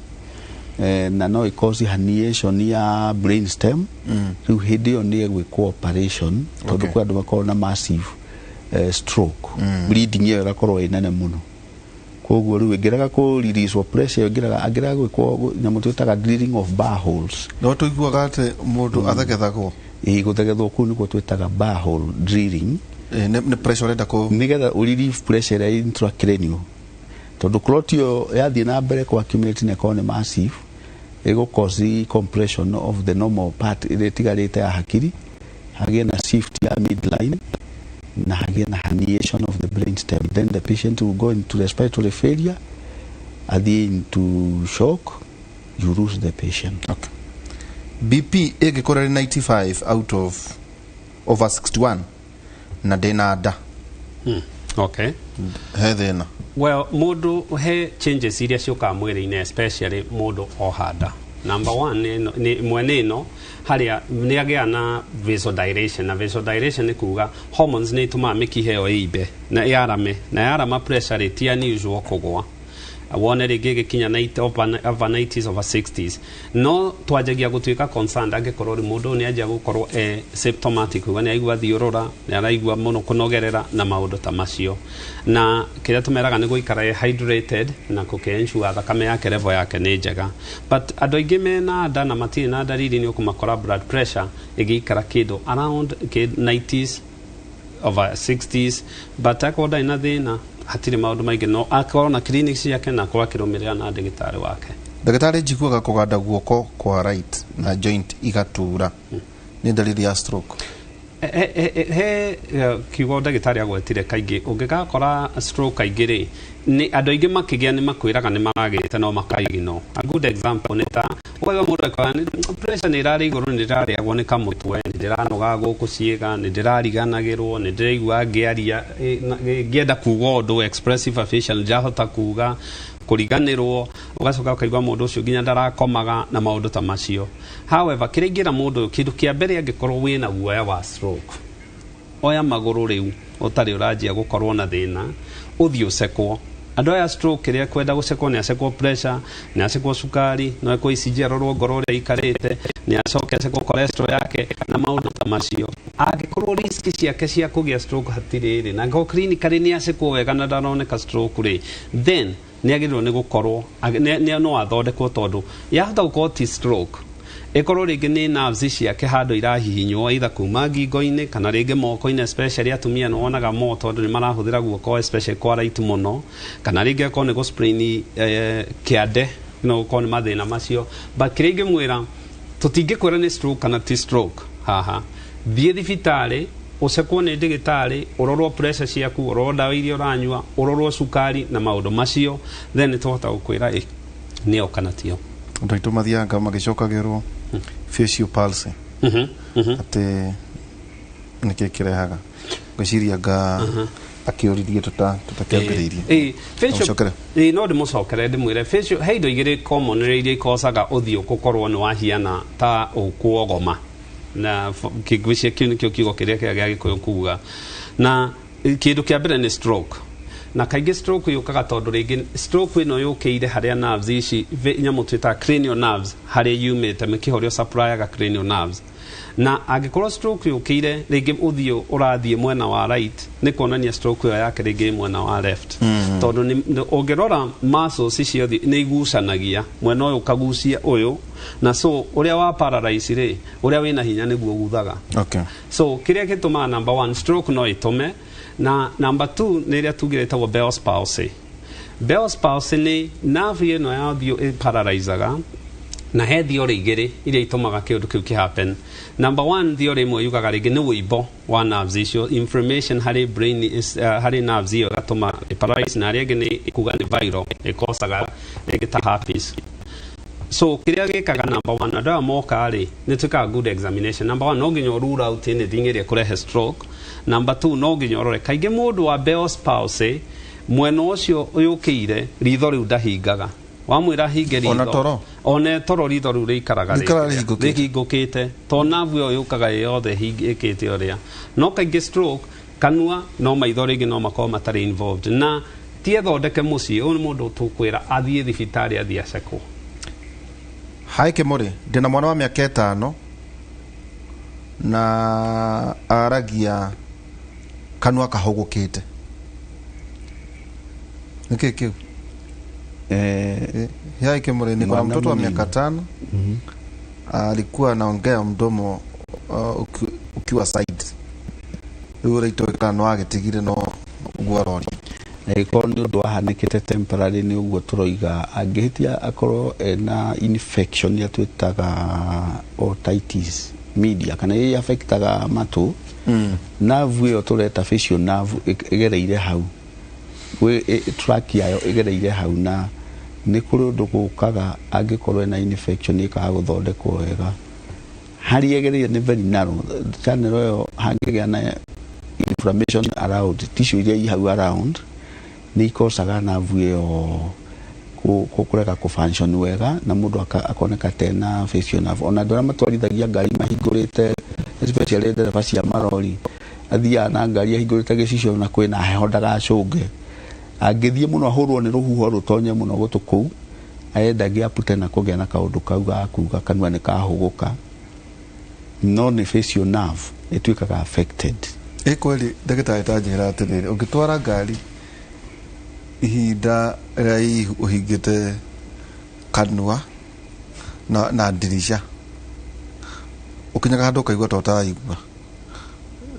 na no icause herniation ya brain stem. Rĩu hĩndĩ ĩyo nĩ ĩgwĩkwo operation, tondũ kwĩ andũ makoragwo na massive stroke, bleeding ĩyo ĩgakorwo ĩ nene mũno. Koguo rĩu ĩngĩrega kũ release pressure ĩyo, ĩngĩrega angĩrega gwĩkwo nyamũ twĩtaga drilling of burr holes. No tũiguaga atĩ mũndũ athegethagwo. Ĩ, gũthegethwo kũu nĩkuo twĩtaga burr hole drilling. Nĩ pressure ũrenda kũ Nĩgetha ũ relieve pressure ĩrĩa intracranial, tondũ clot ĩyo yathiĩ na mbere kũ accumulate na ĩkorwo nĩ massive, ĩgũ cause compression of the normal part ĩrĩa ĩtigarĩte ya hakiri, hagĩe na shift ya midline na hagĩe na herniation of the brain stem. Then the patient will go into respiratory failure, athiĩ into shock, you lose the patient. Okay. BP ĩngĩkorwo ĩrĩ 95 out of over 61 na ndĩna nda, he thĩna? Well, mũndũ he changes iria ciũkaga mwĩrĩ-inĩ, especially mũndũ oha nda. Number one nĩ mwene ĩno harĩa nĩ agĩa na vasodilation, na vasodilation nĩ kuga hormones nĩ itũmaga mĩkiha ĩyo ĩimbe na yarame, na yarama pressure rĩ ti unusual kũgũa wone rĩngĩ ĩgĩkinya 90 over 90s over 60s. No twanjagia gũtuĩka concerned angĩkorwo rĩ mũndũ ũyũ nĩ anjia gũkorwo e symptomatic, uga nĩ aigua thiũrũra, nĩ araigua mũno kũnogerera na maũndũ ta macio. Na kĩrĩa tũmeraga nĩ gũikara e hydrated na gũkĩ-ensure thakame yake, level yake nĩ njega. But andũ aingĩ mena nda na matirĩ na ndariri, nĩ ũkũmakora blood pressure ĩgĩikara kĩndũ around 90s over 60s. But akorwo ndarĩ na thĩna, hatirĩ maũndũ maingĩ, no akorwo na clinic ciake na akorwo akĩrũmĩrĩra na ndagĩtarĩ wake. Ndagĩtarĩ, njiguaga kũganda guoko kwa right na joint igatura, nĩ dalili ya stroke? He kiugo ndagĩtarĩ agwetire, kaingĩ ũngĩgakora stroke kaingĩ rĩ, nĩ andũ aingĩ makĩgĩa nĩ makwĩraga nĩ maragĩte no makaigino. A good example nĩ ta ũkaigua mũndũ akoiga pressure nĩ ĩrarĩ igũrũ, nĩ ndĩrarĩagwo nĩ kamũtwe, nĩ ndĩranoga gũkũ ciĩga, nĩ ndĩrariganagĩrwo, nĩ ndĩraigua ngĩaria, ngĩenda kuga ũndũ, expressive aphasia, nĩ ndĩrahota kuga, kũriganĩrwo, ũgacoka ũkaigua mũndũ ũcio nginya ndarakomaga na maũndũ ta macio. However, kĩrĩa ingĩra mũndũ ũyũ, kĩndũ kĩa mbere, angĩkorwo wĩna guoya wa stroke, oya magũrũ rĩu ũtarĩ ũranjia gũkorwo na thĩna, ũthiĩ ũcekwo. Andũ aya stroke kĩrĩa kwenda gũcekwo nĩ acekwo pressure, nĩ acekwo cukari, no ekwo ECG arorwo ngoro ũrĩa ikarĩte, nĩ acoke acekwo cholesterol yake na maũndũ ta macio. Angĩkorwo risk ciake cia kũgĩa stroke hatirĩ rĩ, na angĩkorwo clinically nĩ acekwo wega na ndaroneka stroke rĩ, then nĩ agĩrĩirwo nĩ gũkorwo no athondekwo, tondũ yahota gũkorwo ti stroke, ĩkorwo rĩngĩ nĩ nerves ciake handũ irahihinywo, either kuma ngingo-inĩ kana rĩngĩ moko-inĩ, especially atumia nĩ wonaga mo tondũ nĩ marahũthĩra guoko especially kwa right mũno, kana rĩngĩ akorwo nĩ gũ-sprain kĩande, no gũkorwo nĩ mathĩna macio. But kĩrĩa ingĩmwĩra, tũtingĩkwĩra nĩ stroke kana ti stroke haha. Thiĩ thibitarĩ, ũcekwo nĩ ndĩgĩtarĩ, ũrorwo pressure ciaku, ũrorwo ndawa iria ũranyua, ũrorwo cukari na maũndũ macio, then nĩ tũhota gũkwĩra ĩ nĩyo kana tiyo. Andũ aitũ mathiaga magĩcokagĩrwo facial palsy, atĩ nĩkĩ kĩrehaga? Ngwĩciria nga akĩũririe tũtakĩambĩrĩirie. Facial no ndĩmũcokere ndĩmwĩre facial he indo igĩrĩ common iria ikocaga ũthiũ gũkorwo nĩ wahiana ta ũkuogoma, na ngwĩciria kĩu nĩkĩo kiugo kĩrĩa kĩega gĩa Gĩkũyũ kuga. Na kĩndũ kĩa mbere nĩ stroke, na kaingĩ stroke yũkaga tondũ rĩngĩ stroke ĩno yũkĩire harĩa nerves ici, nyamũ twĩtaga cranial nerves, harĩa yumĩte mĩkiha ũrĩa supplyaga cranial nerves. Na angĩkorwo stroke yũkĩire rĩngĩ ũthiũ ũrathiĩ mwena wa right, nĩ kuonania stroke ĩyo yake rĩngĩ ĩ mwena wa left, tondũ ũngĩrora muscles ciothe nĩ igucanagia, mwena ũyũ ũkagucia ũyũ, na so ũrĩa wa paralyze rĩ, ũrĩa wĩna hinya nĩguo ũguthaga. So kĩrĩa gĩtũmaga, number one, stroke no ĩtũme, na number two nĩ ĩrĩa tugire ĩtagwo Bell's palsy. Bell's palsy nĩ nerve ĩno ya ũthiũ ĩparalyzaga, na he theory igĩrĩ iria itũmaga kĩũndũ kĩu kĩ happen. Number one, theory ĩmwe yugaga rĩngĩ nĩ wũimbo wa nerves icio, inflammation harĩ brain is, harĩ nerves ĩyo ĩgatũma ĩparalyze, na arĩa angĩ nĩ kuga nĩ viral ĩkocaga rĩngĩ ta herpes. So kĩrĩa gĩkaga, number one, andũ aya moka rĩ, nĩ twĩkaga good examination. Number one, no nginya rule out anything ĩrĩa ĩkũrehe stroke. Number two, no nginya ũrore kaingĩ mũndũ wa Bell's palsy, mwena ũcio ũyũkĩire ritho rĩu ndahingaga. Wamwĩra hinge ritho, Ona toro? Ona toro ritho rĩu rĩikaraga Rĩikaraga rĩhingũkĩte. Rĩhingũkĩte, to nerve ĩyo yũkaga ĩ yothe ĩkĩte ũrĩa. No kaingĩ stroke kanua no maitho rĩngĩ no makorwo matarĩ involved, na ti ethondeke mũciĩ. Ũyũ nĩ mũndũ tũkwĩra athiĩ thibitarĩ, athiĩ acekwo. Hi Kĩmũrĩ, ndĩna mwana wa mĩaka 5 na aragia kanua kahũgũkĩte, nĩkĩ kĩu? Hi Kĩmũrĩ, niko na Mwana mtoto wa mnini. miaka 5, alikuwa anaongea mdomo ukiwa side, rĩu ũraitwo kana no agĩtigire no ũguo aroria. Angĩkorwo nĩ ũndũ wahanĩkĩte temporary, nĩ ũguo tũroiga, angĩhĩtia akorwo ena infection ĩrĩa twĩtaga otitis media, kana ĩrĩa affectaga matũ, nerve ĩyo tũreta facial nerve ĩgereire hau. Track yayo ĩgereire hau, na nĩ kũrĩ ũndũ gũkaga angĩkorwo ena infection ĩkaga gũthondekwo wega. Harĩa ĩgereire nĩ very narrow channel ĩyo, hangĩgĩa na inflammation around tissue iria i hau around, nĩ ikocaga nerve ĩyo kũrega kũ function wega, na mũndũ akoneka tena facial nerve. Ona andũ arĩa matwarithagia ngari mahingũrĩte, especially ndereba cia marori, athiaga na ngari ahingũrĩte gĩcicio na kwĩna heho ndagacũnge, angĩthiĩ mũno ahũrwo nĩ rũhuho rũtonye mũno gũtũ kũu, aendagia apute na kũgĩa na kaũndũ kau ga kuga kanua nĩ kahũgũka, no nĩ facial nerve ĩtuĩkaga affected. Ĩ kweli ndagĩtarĩ, ta njĩra atĩrĩrĩ, ũngĩtwara ngari ihinda rĩrĩa ũhingĩte kanua na ndirica, ũkinyaga handũ ũkaigua ta ũtaraigua,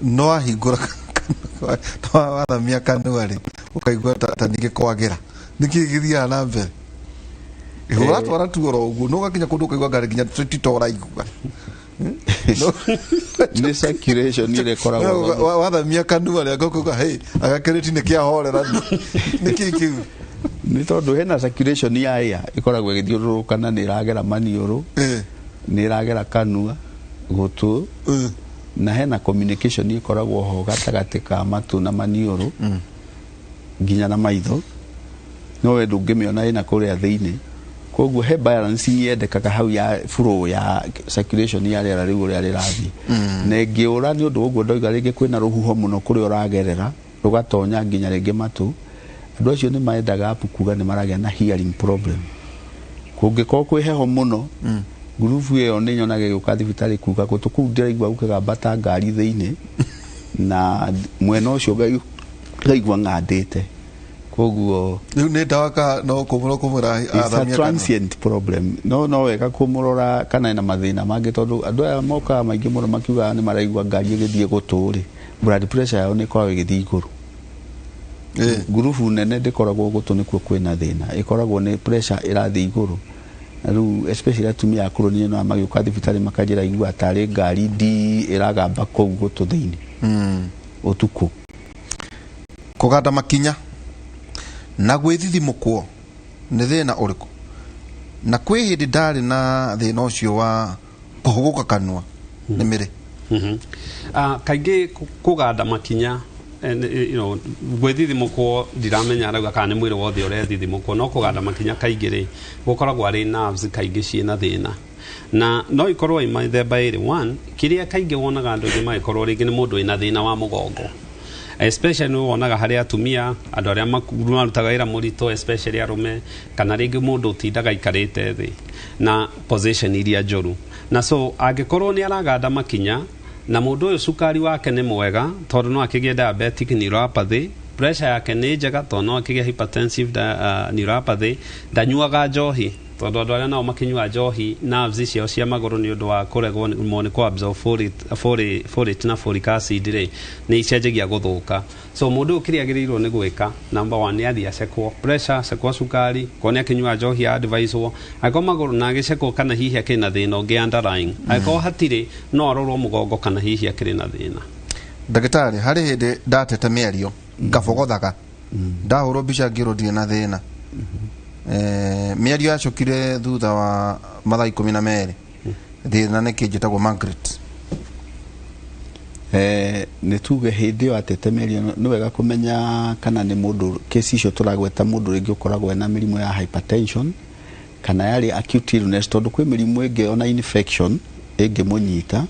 no wahingũra kanua, wathamia kanua rĩ, ũkaigua ta ningĩ kwagĩra. Nĩkĩ gĩthiaga na mbere? Ũratwara tu oro ũguo, no ũgakinya kũndũ ũkaigua ngari nginya ti ta ũraigua. Nĩ circulation ĩrĩa ĩkoragwo Wathamia kanua rĩ, ũkauga hey, agakĩrĩti nĩ kĩahorera. Nĩkĩ kĩu? Nĩ tondũ hena circulation ya air ĩkoragwo ĩgĩthiũrũrũka, na nĩ ĩragera maniũrũ, nĩ ĩragera kanua, gũtũ, na hena communication ĩkoragwo ho gatagatĩ ka matũ na maniũrũ nginya na maitho, no we ndũngĩmĩona ĩna kũrĩa thĩinĩ. Koguo he balance yendekaga hau ya flow ya circulation ya rĩera rĩu ũrĩa rĩrathiĩ, na ĩngĩũra nĩ ũndũ ũguo ndoiga, rĩngĩ kwĩna rũhuho mũno kũrĩa ũragerera rũgatonya nginya rĩngĩ matũ, andũ acio nĩ maendaga up kuga nĩ maragĩa na hearing problem. Kũngĩkorwo kwĩ heho mũno, Ngurubu ĩyo nĩ nyonaga ĩgĩũka thibitarĩ kuga gũtũ kũu ndĩraigua gũkĩgamba ta ngari thĩinĩ, na mwena ũcio ngaigua ng'andĩte. Koguo rĩu nĩ ndawa ka no kũmũra it's a athamia kanua? Transient problem. No wega kũmũrora kana ena mathĩna mangĩ, tondũ andũ aya mokaga maingĩ mũno makiugaga nĩ maraigua ngari ĩgĩthiĩ gũtũ rĩ, blood pressure yao nĩ ĩkoragwo ĩgĩthiĩ igũrũ. Ngurubu nene ndĩkoragwo gũtũ nĩkuo kwĩna thĩna, ĩkoragwo nĩ pressure ĩrathiĩ igũrũ. Na rĩu especially atumia akũrũ nĩ nyonaga magĩũka thibitarĩ makanjĩra igua tarĩ ngari ndi ĩragamba kũu gũtũ thĩinĩ ũtukũ. Kũganda makinya na gwĩthithimũkwo nĩ thĩna ũrĩkũ? Na kwĩ hĩndĩ ndarĩ na thĩna ũcio wa kũhũgũka kanua nĩ mĩrĩ. Kaingĩ kũganda makinya, gwĩthithimũkwo ndiramenya arauga kana nĩ mwĩrĩ wothe ũrethithimũkwo, no kũganda makinya kaingĩ rĩ gũkoragwo arĩ nerves kaingĩ ciĩna thĩna, na no ikorwo i mĩthemba ĩrĩ. One, kĩrĩa kaingĩ wonaga andũ aingĩ magĩkorwo rĩngĩ nĩ mũndũ wĩna thĩna wa mũgongo, especially nĩ wonaga harĩ atumia, andũ arĩa marutaga wĩra mũritũ, especially arũme, kana rĩngĩ mũndũ ũtindaga aikarĩte thĩ na position iria njũru. Na so angĩkorwo nĩ araganda makinya na mũndũ ũyũ cukari wake nĩ mwega, tondũ no akĩgĩe diabetic neuropathy, pressure yake nĩ njega, tondũ no akĩgĩe hypertensive neuropathy, ndanyuaga njohi, tondũ andũ arĩa nao makĩnyua njohi nerves ciao cia magũrũ nĩ ũndũ wa kũregwo nĩ kũ absorb folate na folic acid rĩ, nĩ icenjagia gũthũka. So mũndũ ũyũ kĩrĩa agĩrĩirwo nĩ gwĩka, number one, nĩ athiĩ acekwo pressure, acekwo cukari, korwo nĩ akĩnyua njohi adviswo, angĩkorwo magũrũ na agĩcekwo kana hihi akĩrĩ na thĩna ũngĩ underlying. Angĩkorwo hatirĩ, no arorwo mũgongo kana hihi akĩrĩ na thĩna. Ndagĩtarĩ, harĩ hĩndĩ ndatete mĩario ngabogothaga, ndahũrwo mbica ngĩrwo ndirĩ na thĩna. Mĩario yacokire thutha wa mathaa 12. Thĩna nĩ kĩ? Njĩtagwo Margaret. Nĩ tuge hĩndĩ ĩyo atete mĩario, nĩ wega kũmenya kana nĩ mũndũ kesi icio tũragweta, mũndũ rĩngĩ ũkoragwo ena mĩrimũ ya hypertension kana yarĩ acute illness, tondũ kwĩ mĩrimũ ĩngĩ ona infection ĩngĩmũnyita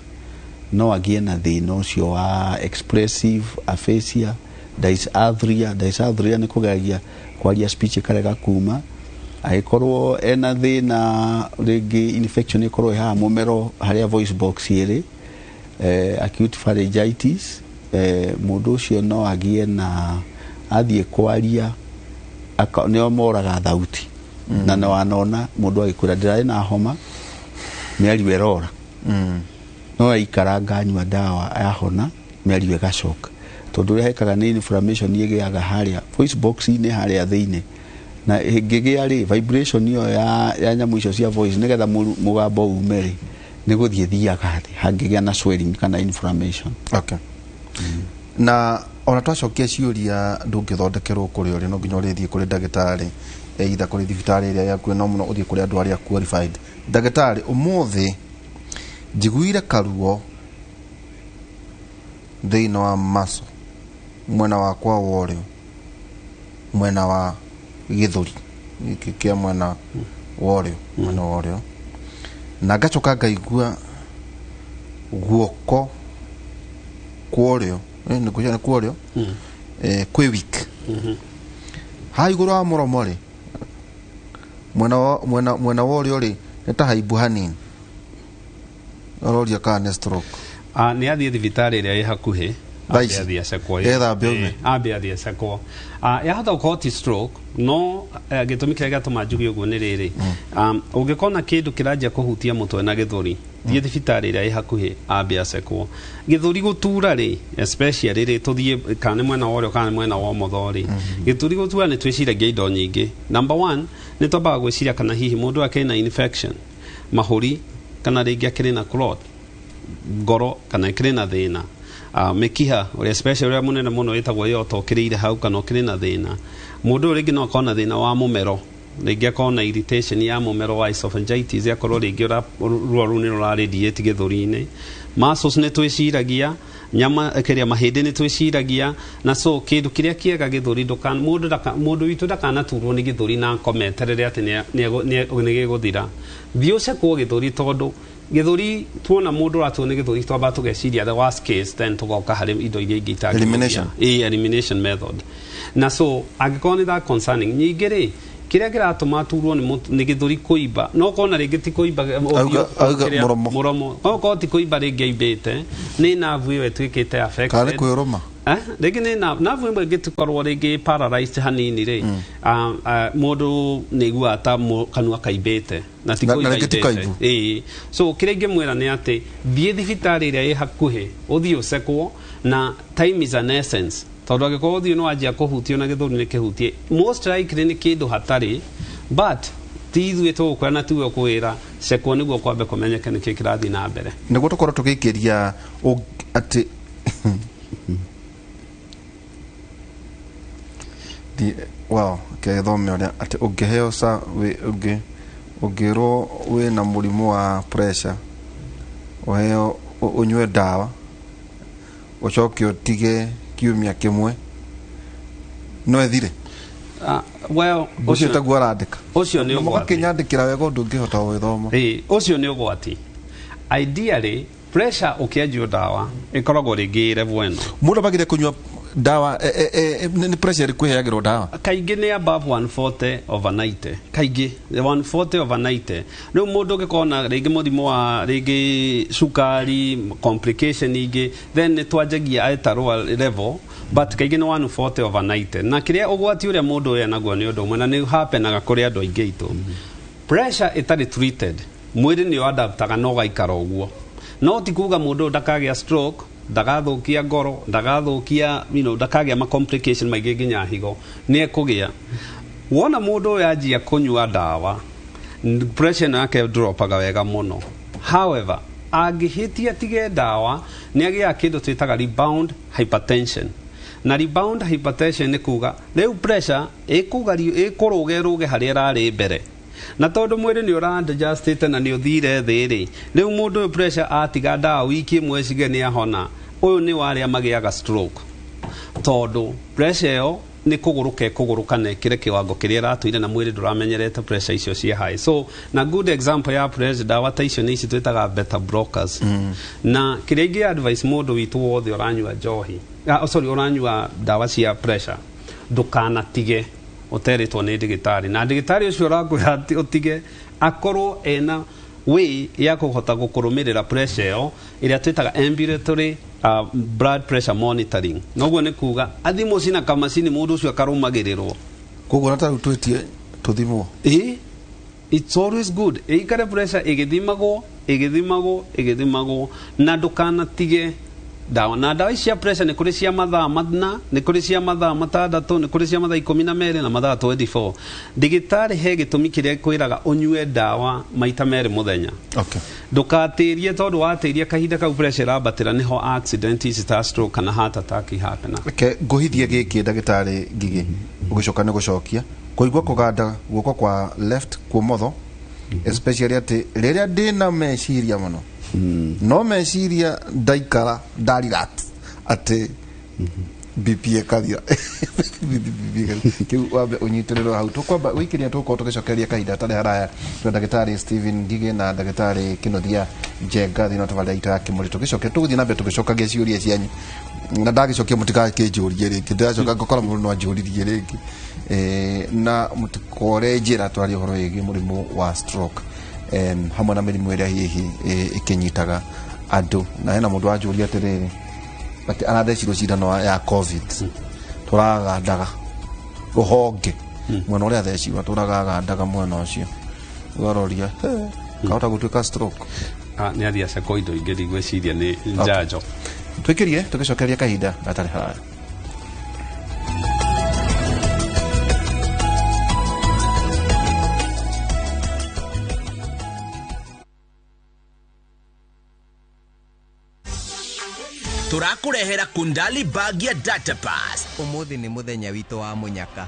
no agĩe na thĩna ũcio wa expressive aphasia, dysarthria. Dysarthria nĩ kũgeragia kwaria, speech ĩkarega kuma. Angĩkorwo ena thĩna rĩngĩ infection ĩkorwo ĩ haha mũmero harĩa voice box ĩrĩ, acute pharyngitis, mũndũ ũcio no agĩe na athiĩ kwaria nĩo moraga thauti. Na nĩ wanona mũndũ agĩkwĩra ndĩrarĩ na homa, mĩario ĩrora, no aikaranga anyua ndawa yahona, mĩario ĩgacoka, tondũ ũrĩa hekaga nĩ inflammation ĩgĩaga harĩa voice box-inĩ harĩa thĩinĩ, na ĩngĩgĩa rĩ, vibration ĩyo ya nyamũ icio cia voice nĩgetha mũgambo ume rĩ, nĩ gũthiĩ thiaga thĩ hangĩgĩa na swelling kana inflammation. Okay. Na ona twacokia ciũria, ndũngĩthondekerwo kũrĩa ũrĩ, no nginya ũrĩthiĩ kũrĩ ndagĩtarĩ, either kũrĩ thibitarĩ ĩrĩa yaku, no mũno ũthiĩ kũrĩ andũ arĩa qualified. Ndagĩtarĩ, ũmũthĩ njiguire karuo thĩinĩ wa muscle mwena wakwa wa ũrĩo, mwena wa gĩthũri gĩkĩ kĩa mwena wa ũrĩo, mwena wa ũrĩo, na ngacoka ngaigua guoko kwa ũrĩo, nĩ kwĩcia nĩ kwa ũrĩo, kwĩ weak haha igũrũ wa mũromo rĩ, mwena wa ũrĩo rĩ, nĩ ta haimbu hanini. Aroria kana nĩ stroke. Ah, nĩ athiĩ thibitarĩ ĩrĩa ĩ hakuhĩ. Thaa ici? Ambe athiĩ acekwo. Ethambe aume? Ambe athiĩ acekwo. Ah, yahota gũkorwo ti stroke, no gĩtũmi kĩrĩa gĩatũma njuge ũguo nĩ rĩrĩ, ũngĩkona kĩndũ kĩranjia kũhutia mũtwe na gĩthũri, thiĩ thibitarĩ ĩrĩa ĩ hakuhĩ ambe acekwo. Gĩthũri gũtura rĩ, especially rĩ tũthiĩ kana nĩ mwena wa ũrĩo kana nĩ mwena wa ũmotho rĩ, gĩthũri gũtura nĩ twĩciragia indo nyingĩ. Number one, nĩ twambaga gwĩciria kana hihi mũndũ akĩrĩ na infection mahũri, kana rĩngĩ akĩrĩ na clot ngoro, kana ĩkĩrĩ na thĩna mĩkiha ũrĩa especially ũrĩa mũnene mũno wĩtagwo aorta ũkĩrĩire hau, kana ũkĩrĩ na thĩna. Mũndũ ũyũ rĩngĩ no akorwo na thĩna wa mũmero, rĩngĩ akorwo na irritation ya mũmero wa esophagitis, akorwo rĩngĩ ruo rũu nĩ rũra radiate gĩthũri-inĩ. Muscles nĩ twĩciragia, nyama kĩrĩa mahĩndĩ nĩ twĩciragia. Na so kĩndũ kĩrĩa kĩega gĩthũri mũndũ witũ ndakanaturwo nĩ gĩthũri na akome eterere atĩ nĩ gĩgũthira. Thiĩ ũcekwo gĩthũri, tondũ gĩthũri tuona mũndũ ũraturwo nĩ gĩthũri twamba tũgeciria the worst case, then tũgoka harĩ indo iria ingĩ itangĩhũthia. Elimination. Ĩĩ, elimination method. Na so angĩkorwo nĩ that concerning, nyingĩ rĩ Kĩrĩa kĩratũma aturwo nĩ gĩthũri kũimba, no kona rĩngĩ ti kũimba mũromo, okorwo ti kũimba rĩngĩ aimbĩte, nĩ nerve ĩyo ĩtuĩkĩte affected. Kana nĩ kwĩrũma. Rĩngĩ nĩ nerve ĩmwe ĩngĩkorwo rĩngĩ paralyzed hanini rĩ, mũndũ nĩ aiguaga ta kanua kaimbĩte na ti kũimba aibĩte. Ĩĩ. So kĩrĩa ingĩmwĩra nĩ atĩ thiĩ thibitarĩ ĩrĩa ĩ hakuhĩ, ũthiĩ ũcekwo, na time is an essence. Tondũ angĩkorwo ũthiũ nĩ wanjia kũhutio na gĩthũri nĩ kĩhutie, most likely nĩ kĩndũ hatarĩ, but ti ithuĩ tũgũkwĩra na tiwe ũkwĩra, cekwo nĩguo kwambe kũmenyeke nĩkĩ kĩrathiĩ na mbere. Nĩguo tũkorwo tũgĩikĩria atĩ well, kethome ũrĩa atĩ ũngĩheo ũngĩrwo wĩna mũrimũ wa pressure, ũheo ũnyue ndawa, ũcoke ũtige kiumia kĩmwe, no ĩthire. Well, ũcio taguo arandĩka. Ũcio nĩ ũgwati. Mũgakĩnyandĩkĩra wega ũndũ ũngĩhota gwĩthoma. Ĩĩ, ũcio nĩ ũgwati. Ideally, pressure ũkĩanjio ndawa ĩkoragwo rĩngĩ level ĩno. Mũndũ abagire kũnyua ndawa nĩ pressure ĩrĩkũ ĩheagĩrwo ndawa? Kaingĩ nĩ above 140 over 90. Kaingĩ 140 over 90. Rĩu mũndũ ũngĩkorwo na rĩngĩ mũrimũ wa rĩngĩ cukari, complication ingĩ, then nĩ twanjagia at lower level, but kaingĩ nĩ 140 over 90. Na kĩrĩa ũgwati ũrĩa mũndũ ũyũ enaguo nĩ ũndũ ũmwe, na nĩ happenaga kũrĩ andũ aingĩ aitũ. Pressure ĩtarĩ treated, mwĩrĩ nĩ ũadaptaga na ũgaikara ũguo. No ti kuga mũndũ ndakagĩa stroke, ndagathũkia ngoro, ndagathũkia, ndakagĩa ma complication maingĩ nginya higo, nĩ ekũgĩa. Wona mũndũ ũyũ anjia kũnyua ndawa, pressure ĩno yake dropaga wega mũno. However, angĩhĩtia tige ndawa, nĩ agĩaga kĩndũ twĩtaga rebound hypertension. Na rebound hypertension nĩ kuga rĩu pressure ĩkũrũge rũge harĩa ĩrarĩ mbere. Na tondũ mwĩrĩ nĩ ũra-adjustĩte na nĩ ũthire thĩ rĩ, rĩu mũndũ ũyũ pressure atiga ndawa wiki ĩmwe cige nĩ ahona, ũyũ nĩ warĩa magĩaga stroke. Tondũ pressure ĩyo nĩ kũgũrũka ĩkũgũrũka na ĩkĩre kĩwango kĩrĩa ĩratũire na mwĩrĩ ndũramenyerete pressure icio ciĩ high. So na good example ya pressure ndawa ta icio nĩ ici twĩtaga beta blockers. Na kĩrĩa ingĩ advice mũndũ witũ wothe ũranyua njohi, sorry, ũranyua ndawa cia pressure, ndũkanatige ũterĩtwo nĩ ndagĩtarĩ. Na ndagĩtarĩ ũcio ũrakwĩra atĩ ũtige akorwo ena way ya kũhota gũkũrũmĩrĩra pressure ĩyo ĩrĩa twĩtaga ambulatory blood pressure monitoring. Noguo nĩ kuga athimwo cina kamacini mũndũ ũcio akarũmagĩrĩrwo. Koguo na tarĩu twĩtie tũthimwo. Ĩĩ, it's always good ĩikare pressure ĩgĩthimagwo ĩgĩthimagwo ĩgĩthimagwo, na ndũkanatige ndawa. Na ndawa ici cia pressure nĩ kũrĩ cia mathaa 4, nĩ kũrĩ cia mathaa 6, nĩ kũrĩ cia mathaa 12 na mathaa 24. Ndagĩtarĩ he gĩtũmi kĩrĩa kwĩraga ũnyue ndawa maita 2 mũthenya. Okay. Ndũkatĩrie tondũ watĩria kahinda kau pressure ĩrambatĩra nĩho accident ici ta stroke kana heart attack ihappena. Reke ngũhithie gĩkĩ ndagĩtarĩ Ngigĩ, ũgĩcoka nĩ gũcokia kũigua kũganda guoko kwa left kuomotho, especially atĩ rĩrĩa ndĩna meciria mũno, no meciria ndaikara ndarelax atĩ BP ĩkathira. Kĩu wambe ũnyitĩrĩrwo hau. Tũkwamba wĩikĩria tũgũkorwo tũgĩcokereria kahinda hatarĩ haraya na ndagĩtarĩ Stephen Ngigĩ na ndagĩtarĩ Kĩnuthia Njenga thĩinĩ wa tabarĩra itũ ya Kĩmũrĩ. Tũgĩcoke tũgũthiĩ na mbere tũgĩcokagia ciũria cianyu, na ndagĩcokia mũtigakĩnjũrie rĩngĩ, ndĩracoka ngakora mũndũ no anjũririe rĩngĩ. Na mũtikore njĩra twarie ũhoro wĩgiĩ mũrimũ wa stroke, hamwe na mĩrimũ ĩrĩa hihi ĩkĩnyitaga andũ. Na hena mũndũ wanjũria atĩrĩrĩ, atĩ arathecirwo cindano ya COVID, tũragandaga rũhonge mwena ũrĩa athecirwo, tũragagandaga mwena ũcio, ũgaroria kahota gũtuĩka stroke. Nĩ athiĩ acekwo indo ingĩ ndigwĩciria nĩ njanjo. Twĩkĩrie tũgĩcokeria kahinda gatarĩ haraya. Tũrakũrehera Kundali bag ya data pass. Ũmũthĩ nĩ mũthenya witũ wa mũnyaka.